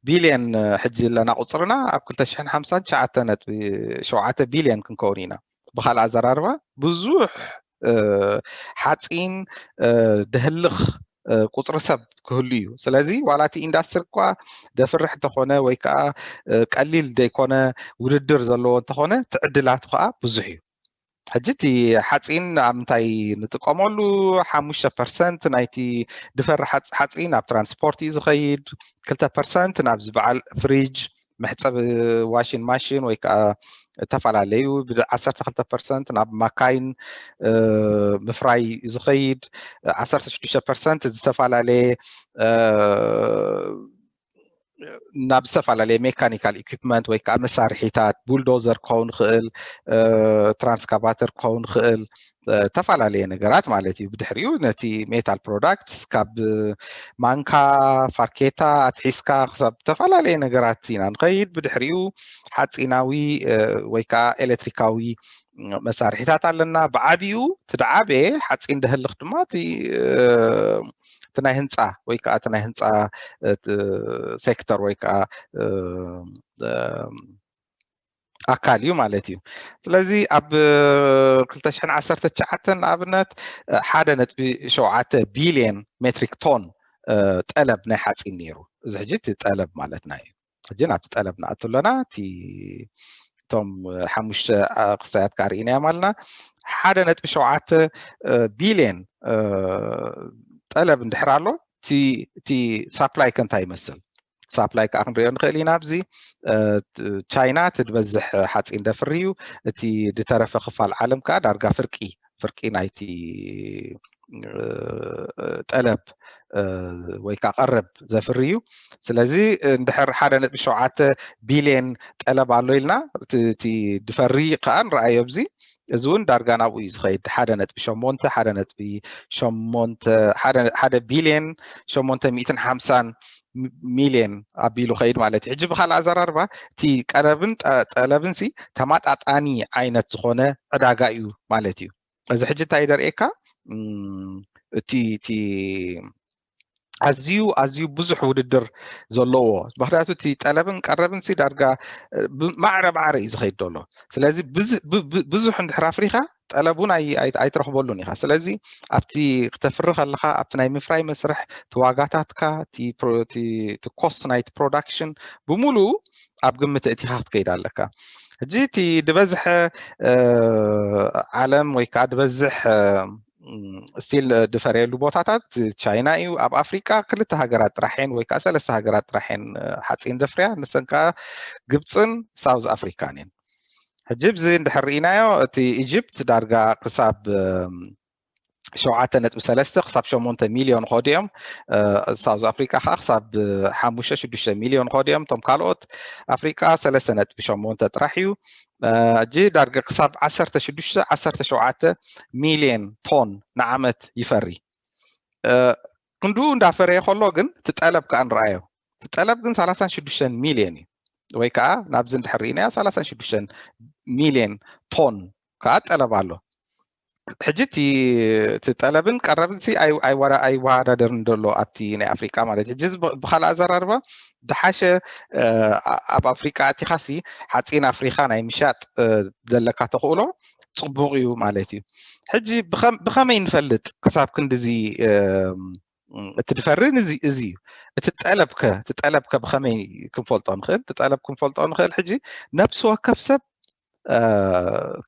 ቢልዮን ሕጂ ኣለና ቁፅርና ኣብ ክልተ ሽሕን ሓምሳን ትሽዓተ ነጥቢ ሸውዓተ ቢልዮን ክንከውን ኢና። ብካልእ ኣዘራርባ ብዙሕ ሓፂን ደህልኽ ቁፅሪ ሰብ ክህሉ እዩ። ስለዚ ዋላ እቲ ኢንዳስትሪ እኳ ደፍርሕ እንተኾነ ወይ ከዓ ቀሊል ዘይኮነ ውድድር ዘለዎ እንተኾነ እቲ ዕድላቱ ከዓ ብዙሕ እዩ። ሕጂ እቲ ሓፂን ኣብ ምንታይ ንጥቀመሉ? ሓሙሽተ ፐርሰንት ናይቲ ድፈሪ ሓፂን ኣብ ትራንስፖርት እዩ ዝኸይድ። ክልተ ፐርሰንት ናብዚ በዓል ፍሪጅ፣ መሕፀቢ ዋሽን ማሽን ወይ ከዓ ዝተፈላለዩ ዓሰርተ ክልተ ፐርሰንት ናብ ማካይን ምፍራይ ዝኸይድ፣ ዓሰርተ ሽዱሽተ ፐርሰንት ዝተፈላለየ ናብ ዝተፈላለየ ሜካኒካል ኢኩፕመንት ወይ ከዓ መሳርሒታት፣ ቡልዶዘር ክኸውን ይኽእል፣ ትራንስካቫተር ክኸውን ይኽእል፣ ዝተፈላለየ ነገራት ማለት እዩ። ብድሕሪኡ ነቲ metal products ካብ ማንካ፣ ፋርኬታ ኣትሒዝካ ክሳብ ዝተፈላለየ ነገራት ኢና ንኸይድ። ብድሕሪኡ ሓፂናዊ ወይ ከዓ ኤሌክትሪካዊ መሳርሒታት ኣለና። ብዓቢኡ እቲ ደዓበየ ሓፂን ደህልኽ ድማ እቲ እቲ ናይ ህንፃ ወይ ከዓ እቲ ናይ ህንፃ sector ወይ ከዓ ኣካል እዩ ማለት እዩ። ስለዚ ኣብ ክልተ ሽሕን ዓሰርተ ትሽዓተን ንኣብነት ሓደ ነጥቢ ሸውዓተ ቢልየን ሜትሪክ ቶን ጠለብ ናይ ሓፂን ነይሩ። እዚ ሕጂ እቲ ጠለብ ማለትና እዩ። ሕጂ ናብቲ ጠለብ ንኣቱ ኣለና። እቲ እቶም ሓሙሽተ ክሳያት ከዓ ርኢናዮም ኣለና። ሓደ ነጥቢ ሸውዓተ ቢልየን ጠለብ እንድሕር ኣሎ፣ እቲ ሳፕላይ ከ እንታይ ይመስል? ሳፕላይ ከዓ ክንሪኦ ንኽእል ኢና። ኣብዚ ቻይና እቲ ዝበዝሕ ሓፂን ደፍሪ እዩ። እቲ ዝተረፈ ክፋል ዓለም ከዓ ዳርጋ ፍርቂ ፍርቂ ናይቲ ጠለብ ወይ ከዓ ቀረብ ዘፍሪ እዩ። ስለዚ እንድሕር ሓደ ነጥቢ ሸውዓተ ቢልየን ጠለብ ኣሎ ኢልና፣ እቲ ድፈሪ ከዓ ንረኣዮ ኣብዚ። እዚ እውን ዳርጋ ናብኡ እዩ ዝኸይድ። ሓደ ነጥቢ ሸሞንተ ሓደ ነጥቢ ሸሞንተ ሓደ ቢልየን ሸሞንተ ሚእትን ሓምሳን ሚልየን ኣቢሉ ኸይድ ማለት እዩ። ሕጂ ብካልእ ኣዘራርባ እቲ ቀረብን ጠለብን ሲ ተማጣጣኒ ዓይነት ዝኾነ ዕዳጋ እዩ ማለት እዩ። እዚ ሕጂ እንታይ ደርእየካ? እቲ እቲ ኣዝዩ ኣዝዩ ብዙሕ ውድድር ዘለዎ፣ ምክንያቱ እቲ ጠለብን ቀረብን ሲ ዳርጋ ማዕረ ማዕረ እዩ ዝኸይድ ዘሎ። ስለዚ ብዙሕ እንድሕር ኣፍሪኻ ጠለብ እውን ኣይትረኽበሉን ኢኻ። ስለዚ ኣብቲ ክተፍሪ ከለኻ ኣብቲ ናይ ምፍራይ መስርሕ እቲ ዋጋታትካ እቲ ኮስት ናይቲ ፕሮዳክሽን ብምሉኡ ኣብ ግምት እቲኻ ክትከይድ ኣለካ። ሕጂ እቲ ዝበዝሐ ዓለም ወይ ከዓ ዝበዝሕ ስቲል ድፈርየሉ ቦታታት ቻይና እዩ። ኣብ ኣፍሪቃ ክልተ ሃገራት ጥራሕ እየን ወይ ከዓ ሰለስተ ሃገራት ጥራሕ እየን ሓፂን ዘፍርያ፣ ንሰን ከዓ ግብፅን ሳውዝ ኣፍሪካን እየን። ሕጂ ብዚ እንድሕር ርኢናዮ እቲ ኢጅፕት ዳርጋ ክሳብ ሸውዓተ ነጥቢ ሰለስተ ክሳብ ሸሞንተ ሚልዮን ኸዱ እዮም። ሳውዝ ኣፍሪካ ከዓ ክሳብ ሓሙሽተ ሽዱሽተ ሚልዮን ኸዱ እዮም። እቶም ካልኦት ኣፍሪቃ ሰለስተ ነጥቢ ሸሞንተ ጥራሕ እዩ። ሕጂ ዳርጋ ክሳብ ዓሰርተ ሽዱሽተ ዓሰርተ ሸውዓተ ሚልዮን ቶን ንዓመት ይፈሪ። ክንድኡ እንዳፈረየ ከሎ ግን እቲ ጠለብ ከዓ ንረኣዮ። እቲ ጠለብ ግን ሰላሳን ሽዱሽተን ሚልዮን እዩ። ወይ ከዓ ናብዚ እንድሕር ርኢናዮ ሰላሳን ሽዱሽተን ሚልዮን ቶን ከዓ ጠለብ ኣሎ። ሕጂ እቲ ጠለብን ቀረብን ሲ ኣይወዳደርን ዘሎ ኣብቲ ናይ ኣፍሪቃ ማለት እዩ። ሕጂ ብካልእ ኣዘራርባ ዝሓሸ ኣብ ኣፍሪቃ ኣቲኻሲ ሓፂን ኣፍሪካ ናይ ምሻጥ ዘለካ ተኽእሎ ፅቡቕ እዩ ማለት እዩ። ሕጂ ብኸመይ ንፈልጥ ክሳብ ክንድዚ እቲ ድፈርን እዚ እዩ። እቲ ጠለብከ እቲ ጠለብከ ብኸመይ ክንፈልጦ ንኽእል? እቲ ጠለብ ክንፈልጦ ንኽእል ሕጂ ነብሲ ወከፍ ሰብ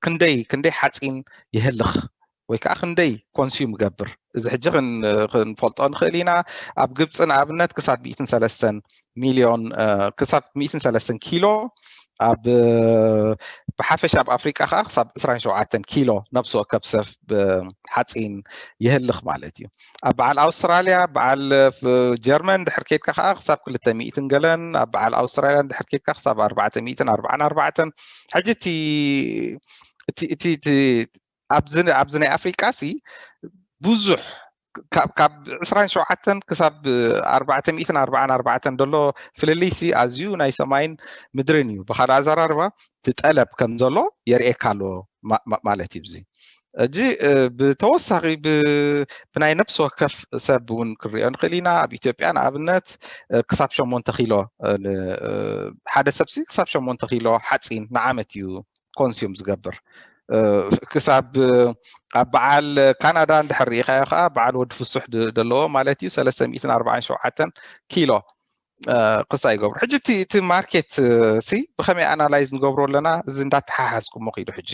ክንደይ ክንደይ ሓፂን ይህልኽ ወይ ከዓ ክንደይ ኮንሱም ይገብር፣ እዚ ሕጂ ክንፈልጦ ንኽእል ኢና። ኣብ ግብፂ ንኣብነት ክሳብ ሚእትን ሰለስተን ሚልዮን ክሳብ ሚእትን ሰለስተን ኪሎ፣ ኣብ ብሓፈሻ ኣብ ኣፍሪቃ ከዓ ክሳብ ዕስራን ሸውዓተን ኪሎ ነብሲ ወከፍ ሰብ ሓፂን ይህልኽ ማለት እዩ። ኣብ በዓል ኣውስትራልያ በዓል ጀርመን ድሕር ኬድካ ከዓ ክሳብ ክልተ ሚእትን ገለን፣ ኣብ በዓል ኣውስትራልያ ድሕር ኬድካ ክሳብ ኣርባዕተ ሚእትን ኣርባዓን ኣርባዕተን። ሕጂ እቲ ኣብዚ ናይ ኣፍሪቃ ሲ ብዙሕ ካብ ዕስራን ሸውዓተን ክሳብ ኣርባዕተ ሚእትን ኣርባዓን ኣርባዕተን ዘሎ ፍልልይ ሲ ኣዝዩ ናይ ሰማይን ምድርን እዩ። ብካልእ ኣዘራርባ እቲ ጠለብ ከም ዘሎ የርእየካ ኣሎ ማለት እዩ። እዚ ሕጂ ብተወሳኺ ብናይ ነብሲ ወከፍ ሰብ እውን ክንሪኦ ንኽእል ኢና። ኣብ ኢትዮጵያ ንኣብነት ክሳብ ሸሞንተ ኪሎ ሓደ ሰብ ሲ ክሳብ ሸሞንተ ኪሎ ሓፂን ንዓመት እዩ ኮንሱም ዝገብር። ክሳብ ኣብ በዓል ካናዳ እንድሕር ርኢኻዮ ከዓ በዓል ወዲ ፍሱሕ ዘለዎ ማለት እዩ ሰለስተ ሚእትን ኣርባዓን ሸውዓተን ኪሎ ክሳ ይገብሩ። ሕጂ እቲ ማርኬት ሲ ብኸመይ ኣናላይዝ ንገብሮ ኣለና? እዚ እንዳተሓሓዝኩሞ ኪዱ ሕጂ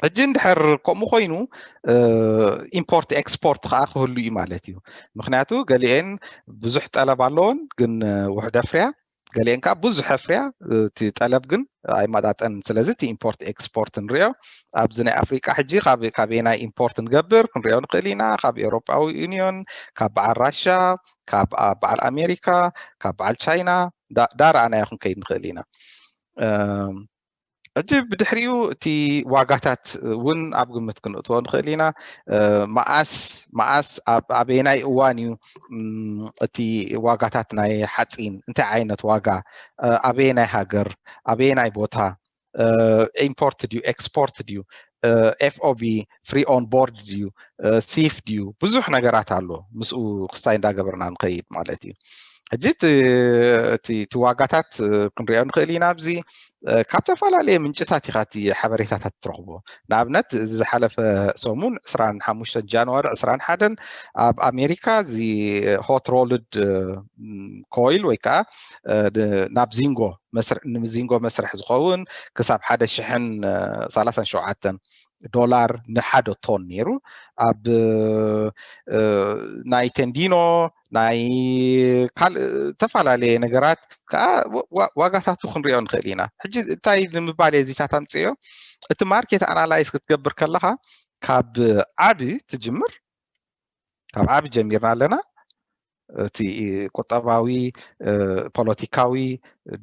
ሕጂ እንድሕር ከምኡ ኮይኑ ኢምፖርት ኤክስፖርት ከዓ ክህሉ እዩ ማለት እዩ። ምክንያቱ ገሊኤን ብዙሕ ጠለብ ኣለዎን ግን ውሕደ ፍርያ፣ ገሊኤን ከዓ ብዙሕ ፍርያ እቲ ጠለብ ግን ኣይመጣጠን። ስለዚ እቲ ኢምፖርት ኤክስፖርት ንሪኦ ኣብዚ ናይ ኣፍሪቃ ሕጂ ካበየናይ ኢምፖርት ንገብር ክንሪኦ ንኽእል ኢና። ካብ ኤውሮጳዊ ዩኒዮን፣ ካብ በዓል ራሻ፣ ካብ በዓል ኣሜሪካ፣ ካብ በዓል ቻይና ዳረኣናዮ ክንከይድ ንኽእል ኢና። ሕጂ ብድሕሪኡ እቲ ዋጋታት እውን ኣብ ግምት ክንእትዎ ንኽእል ኢና። መኣስ መኣስ ኣበየናይ እዋን እዩ እቲ ዋጋታት ናይ ሓፂን፣ እንታይ ዓይነት ዋጋ፣ ኣበየናይ ሃገር፣ ኣበየናይ ቦታ፣ ኢምፖርት ድዩ፣ ኤክስፖርት ድዩ፣ ኤፍኦቢ፣ ፍሪ ኦን ቦርድ ድዩ፣ ሲፍ ድዩ፣ ብዙሕ ነገራት ኣሎ። ምስኡ ክስታይ እንዳገበርና ንኸይድ ማለት እዩ። ሕጂ እቲ ዋጋታት ክንሪኦ ንኽእል ኢና። ኣብዚ ካብ ዝተፈላለየ ምንጭታት ኢኻ እቲ ሓበሬታታት ትረኽቦ። ንኣብነት እዚ ዝሓለፈ ሰሙን ዕስራን ሓሙሽተን ጃንዋሪ ዕስራን ሓደን ኣብ ኣሜሪካ እዚ ሆት ሮልድ ኮይል ወይ ከዓ ናብ ዚንጎ ንዚንጎ መስርሕ ዝኸውን ክሳብ ሓደ ሽሕን ሰላሳን ሸውዓተን ዶላር ንሓደ ቶን ነይሩ። ኣብ ናይ ቴንዲኖ ናይ ካልእ ዝተፈላለየ ነገራት ከዓ ዋጋታቱ ክንሪኦ ንኽእል ኢና። ሕጂ እንታይ ንምባል እየ እዚታት ኣምፅዮ? እቲ ማርኬት ኣናላይዝ ክትገብር ከለኻ ካብ ዓቢ ትጅምር፣ ካብ ዓቢ ጀሚርና ኣለና። እቲ ቁጠባዊ፣ ፖለቲካዊ፣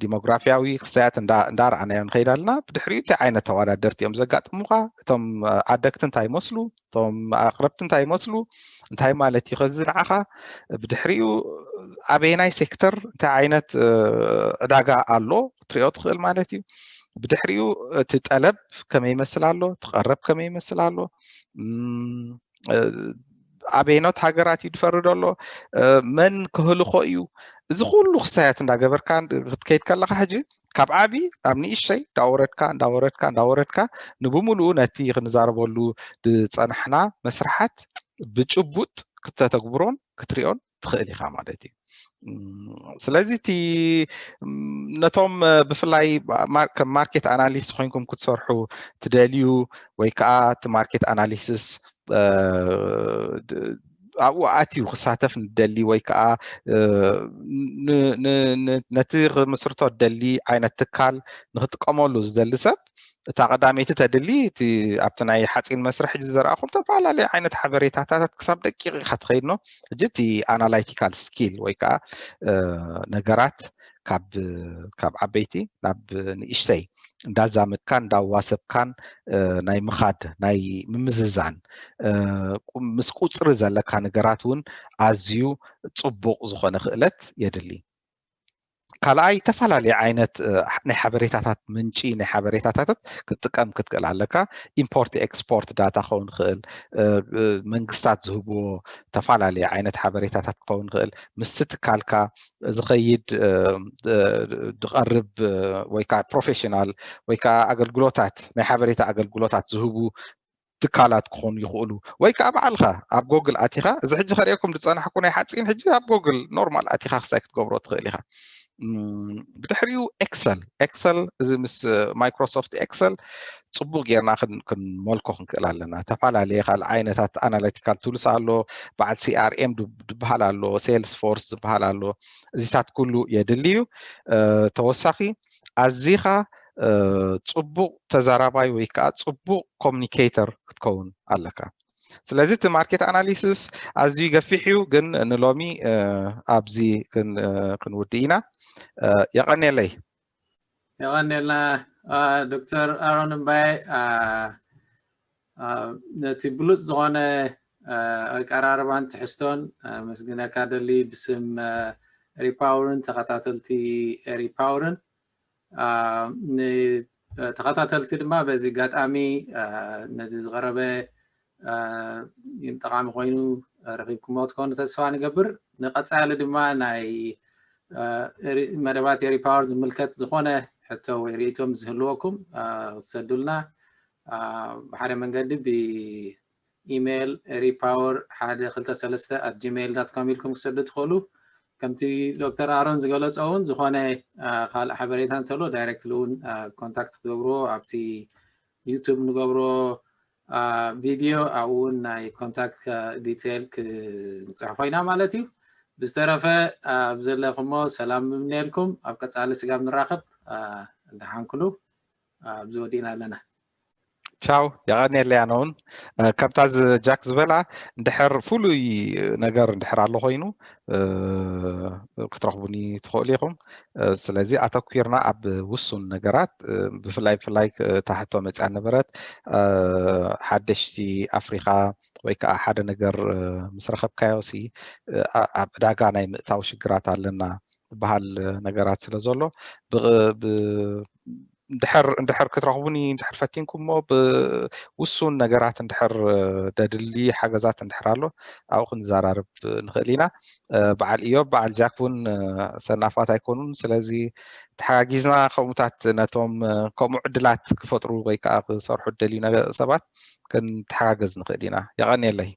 ዲሞግራፊያዊ ክስተያት እንዳረኣናዮ ንኸይድ ኣለና። ብድሕሪኡ እንታይ ዓይነት ተወዳደርቲ እዮም ዘጋጥሙኻ፣ እቶም ዓደግቲ እንታይ ይመስሉ፣ እቶም ኣቕረብቲ እንታይ ይመስሉ፣ እንታይ ማለት እዩ ከዚ ንዓኻ። ብድሕሪኡ ኣበየናይ ሴክተር እንታይ ዓይነት ዕዳጋ ኣሎ ክትሪኦ ትኽእል ማለት እዩ። ብድሕሪኡ እቲ ጠለብ ከመይ ይመስል ኣሎ፣ እቲ ቀረብ ከመይ ይመስል ኣሎ፣ ኣበይኖት ሃገራት እዩ ዝፈርድ ኣሎ፣ መን ክህልኾ እዩ። እዚ ኩሉ ክስታያት እንዳገበርካ ክትከይድ ከለኻ ሕጂ ካብ ዓቢ ናብ ንእሽተይ እንዳወረድካ እንዳወረድካ እንዳወረድካ ንብምሉኡ ነቲ ክንዛረበሉ ዝፀናሕና መስርሓት ብጭቡጥ ክተተግብሮን ክትሪኦን ትኽእል ኢኻ ማለት እዩ። ስለዚ እቲ ነቶም ብፍላይ ከም ማርኬት ኣናሊስት ኮይንኩም ክትሰርሑ ትደልዩ ወይ ከዓ እቲ ማርኬት ኣናሊሲስ ኣብኡ ኣትዩ ክሳተፍ ንደሊ ወይ ከዓ ነቲ ክምስርቶ ደሊ ዓይነት ትካል ንክጥቀመሉ ዝደሊ ሰብ እታ ቀዳመይቲ ተድሊ እቲ ኣብቲ ናይ ሓፂን መስርሕ ሕጂ ዘርኣኹም ዝተፈላለዩ ዓይነት ሓበሬታታት ክሳብ ደቂቕ ኢኻ ትኸይድ ነው። ሕጂ እቲ ኣናላይቲካል ስኪል ወይ ከዓ ነገራት ካብ ዓበይቲ ናብ ንእሽተይ እንዳዛመድካን እንዳዋሰብካን ናይ ምኻድ ናይ ምምዝዛን ምስ ቁፅሪ ዘለካ ነገራት እውን ኣዝዩ ፅቡቕ ዝኾነ ክእለት የድሊ። ካልኣይ ዝተፈላለየ ዓይነት ናይ ሓበሬታታት ምንጪ ናይ ሓበሬታታት ክትጥቀም ክትክእል ኣለካ። ኢምፖርት ኤክስፖርት ዳታ ክኸውን ይኽእል፣ መንግስታት ዝህብዎ ዝተፈላለየ ዓይነት ሓበሬታታት ክኸውን ይኽእል፣ ምስቲ ትካልካ ዝኸይድ ዝቐርብ ወይ ከዓ ፕሮፌሽናል ወይ ከዓ ኣገልግሎታት ናይ ሓበሬታ ኣገልግሎታት ዝህቡ ትካላት ክኾኑ ይኽእሉ ወይ ከዓ ባዕልኻ ኣብ ጎግል ኣቲኻ እዚ ሕጂ ከርእየኩም ዝፀናሕኩ ናይ ሓፂን ሕጂ ኣብ ጎግል ኖርማል ኣቲኻ ክሳይ ክትገብሮ ትኽእል ኢኻ። ብድሕሪኡ ኤክሰል ኤክሰል እዚ ምስ ማይክሮሶፍት ኤክሰል ፅቡቅ ጌርና ክንመልኮ ክንክእል ኣለና። ተፈላለየ ካልእ ዓይነታት ኣናላቲካል ቱልስ ኣሎ። በዓል ሲኣርኤም ዝበሃል ኣሎ፣ ሴልስ ፎርስ ዝበሃል ኣሎ። እዚታት ኩሉ የድሊ እዩ። ተወሳኺ ኣዚኻ ፅቡቅ ተዛራባይ ወይ ከዓ ፅቡቅ ኮሚኒኬተር ክትከውን ኣለካ። ስለዚ እቲ ማርኬት ኣናሊሲስ ኣዝዩ ገፊሕ እዩ፣ ግን ንሎሚ ኣብዚ ክንውድእ ኢና። የቐንየለይ። የቐንየልና ዶክተር ኣሮን እምባየ፣ ነቲ ብሉፅ ዝኾነ ኣቀራርባን ትሕዝቶን መስግነካ ደሊ ብስም ሪፓወርን ተኸታተልቲ ሪፓወርን። ንተኸታተልቲ ድማ በዚ ኣጋጣሚ ነዚ ዝቐረበ ጠቓሚ ኮይኑ ረኺብኩሞ ትኮኑ ተስፋ ንገብር። ንቐፃሊ ድማ ናይ መደባት ሪፓወር ዝምልከት ዝኾነ ሕቶ ወይ ርእይቶ ዝህልወኩም ክትሰዱልና ብሓደ መንገዲ ብኢሜይል ሪፓወር ሓደ ክልተ ሰለስተ ኣት ጂሜይል ዳት ኮም ኢልኩም ክትሰዱ ትኽእሉ። ከምቲ ዶክተር ኣሮን ዝገለፆ እውን ዝኾነ ካልእ ሓበሬታ እንተሎ ዳይሬክትሊ እውን ኮንታክት ክትገብርዎ ኣብቲ ዩቱብ ንገብሮ ቪድዮ ኣብኡ እውን ናይ ኮንታክት ዲቴይል ክንፅሕፎ ኢና ማለት እዩ። ብዝተረፈ ኣብ ዘለኹሞ ሰላም ምምነየልኩም። ኣብ ቀፃሊ ስጋብ ንራኸብ ደሓን ኩኑ። ኣብዚ ወዲእና ኣለና። ቻው፣ የቐንየለይ። ኣነ እውን ከምታ ጃክ ዝበላ፣ እንድሕር ፍሉይ ነገር እንድሕር ኣሎ ኮይኑ ክትረኽቡኒ ትኽእሉ ኢኹም። ስለዚ ኣተኲርና ኣብ ውሱን ነገራት፣ ብፍላይ ብፍላይ እታ ሕቶ መፅያ ነበረት፣ ሓደሽቲ ኣፍሪኻ ወይ ከዓ ሓደ ነገር ምስ ረኸብካዮ ሲ ኣብ ዕዳጋ ናይ ምእታው ሽግራት ኣለና ዝበሃል ነገራት ስለ ዘሎ፣ እንድሕር ክትረኽቡኒ እንድሕር ፈቲንኩም እሞ፣ ብውሱን ነገራት እንድሕር ደድሊ ሓገዛት እንድሕር ኣሎ፣ ኣብኡ ክንዘራርብ ንኽእል ኢና። በዓል እዮብ፣ በዓል ጃክ እውን ሰናፋት ኣይኮኑን። ስለዚ ተሓጋጊዝና ከምኡታት ነቶም ከምኡ ዕድላት ክፈጥሩ ወይ ከዓ ክሰርሑ ደልዩ ሰባት ክንተሓጋገዝ ንኽእል ኢና። የቐንየለይ።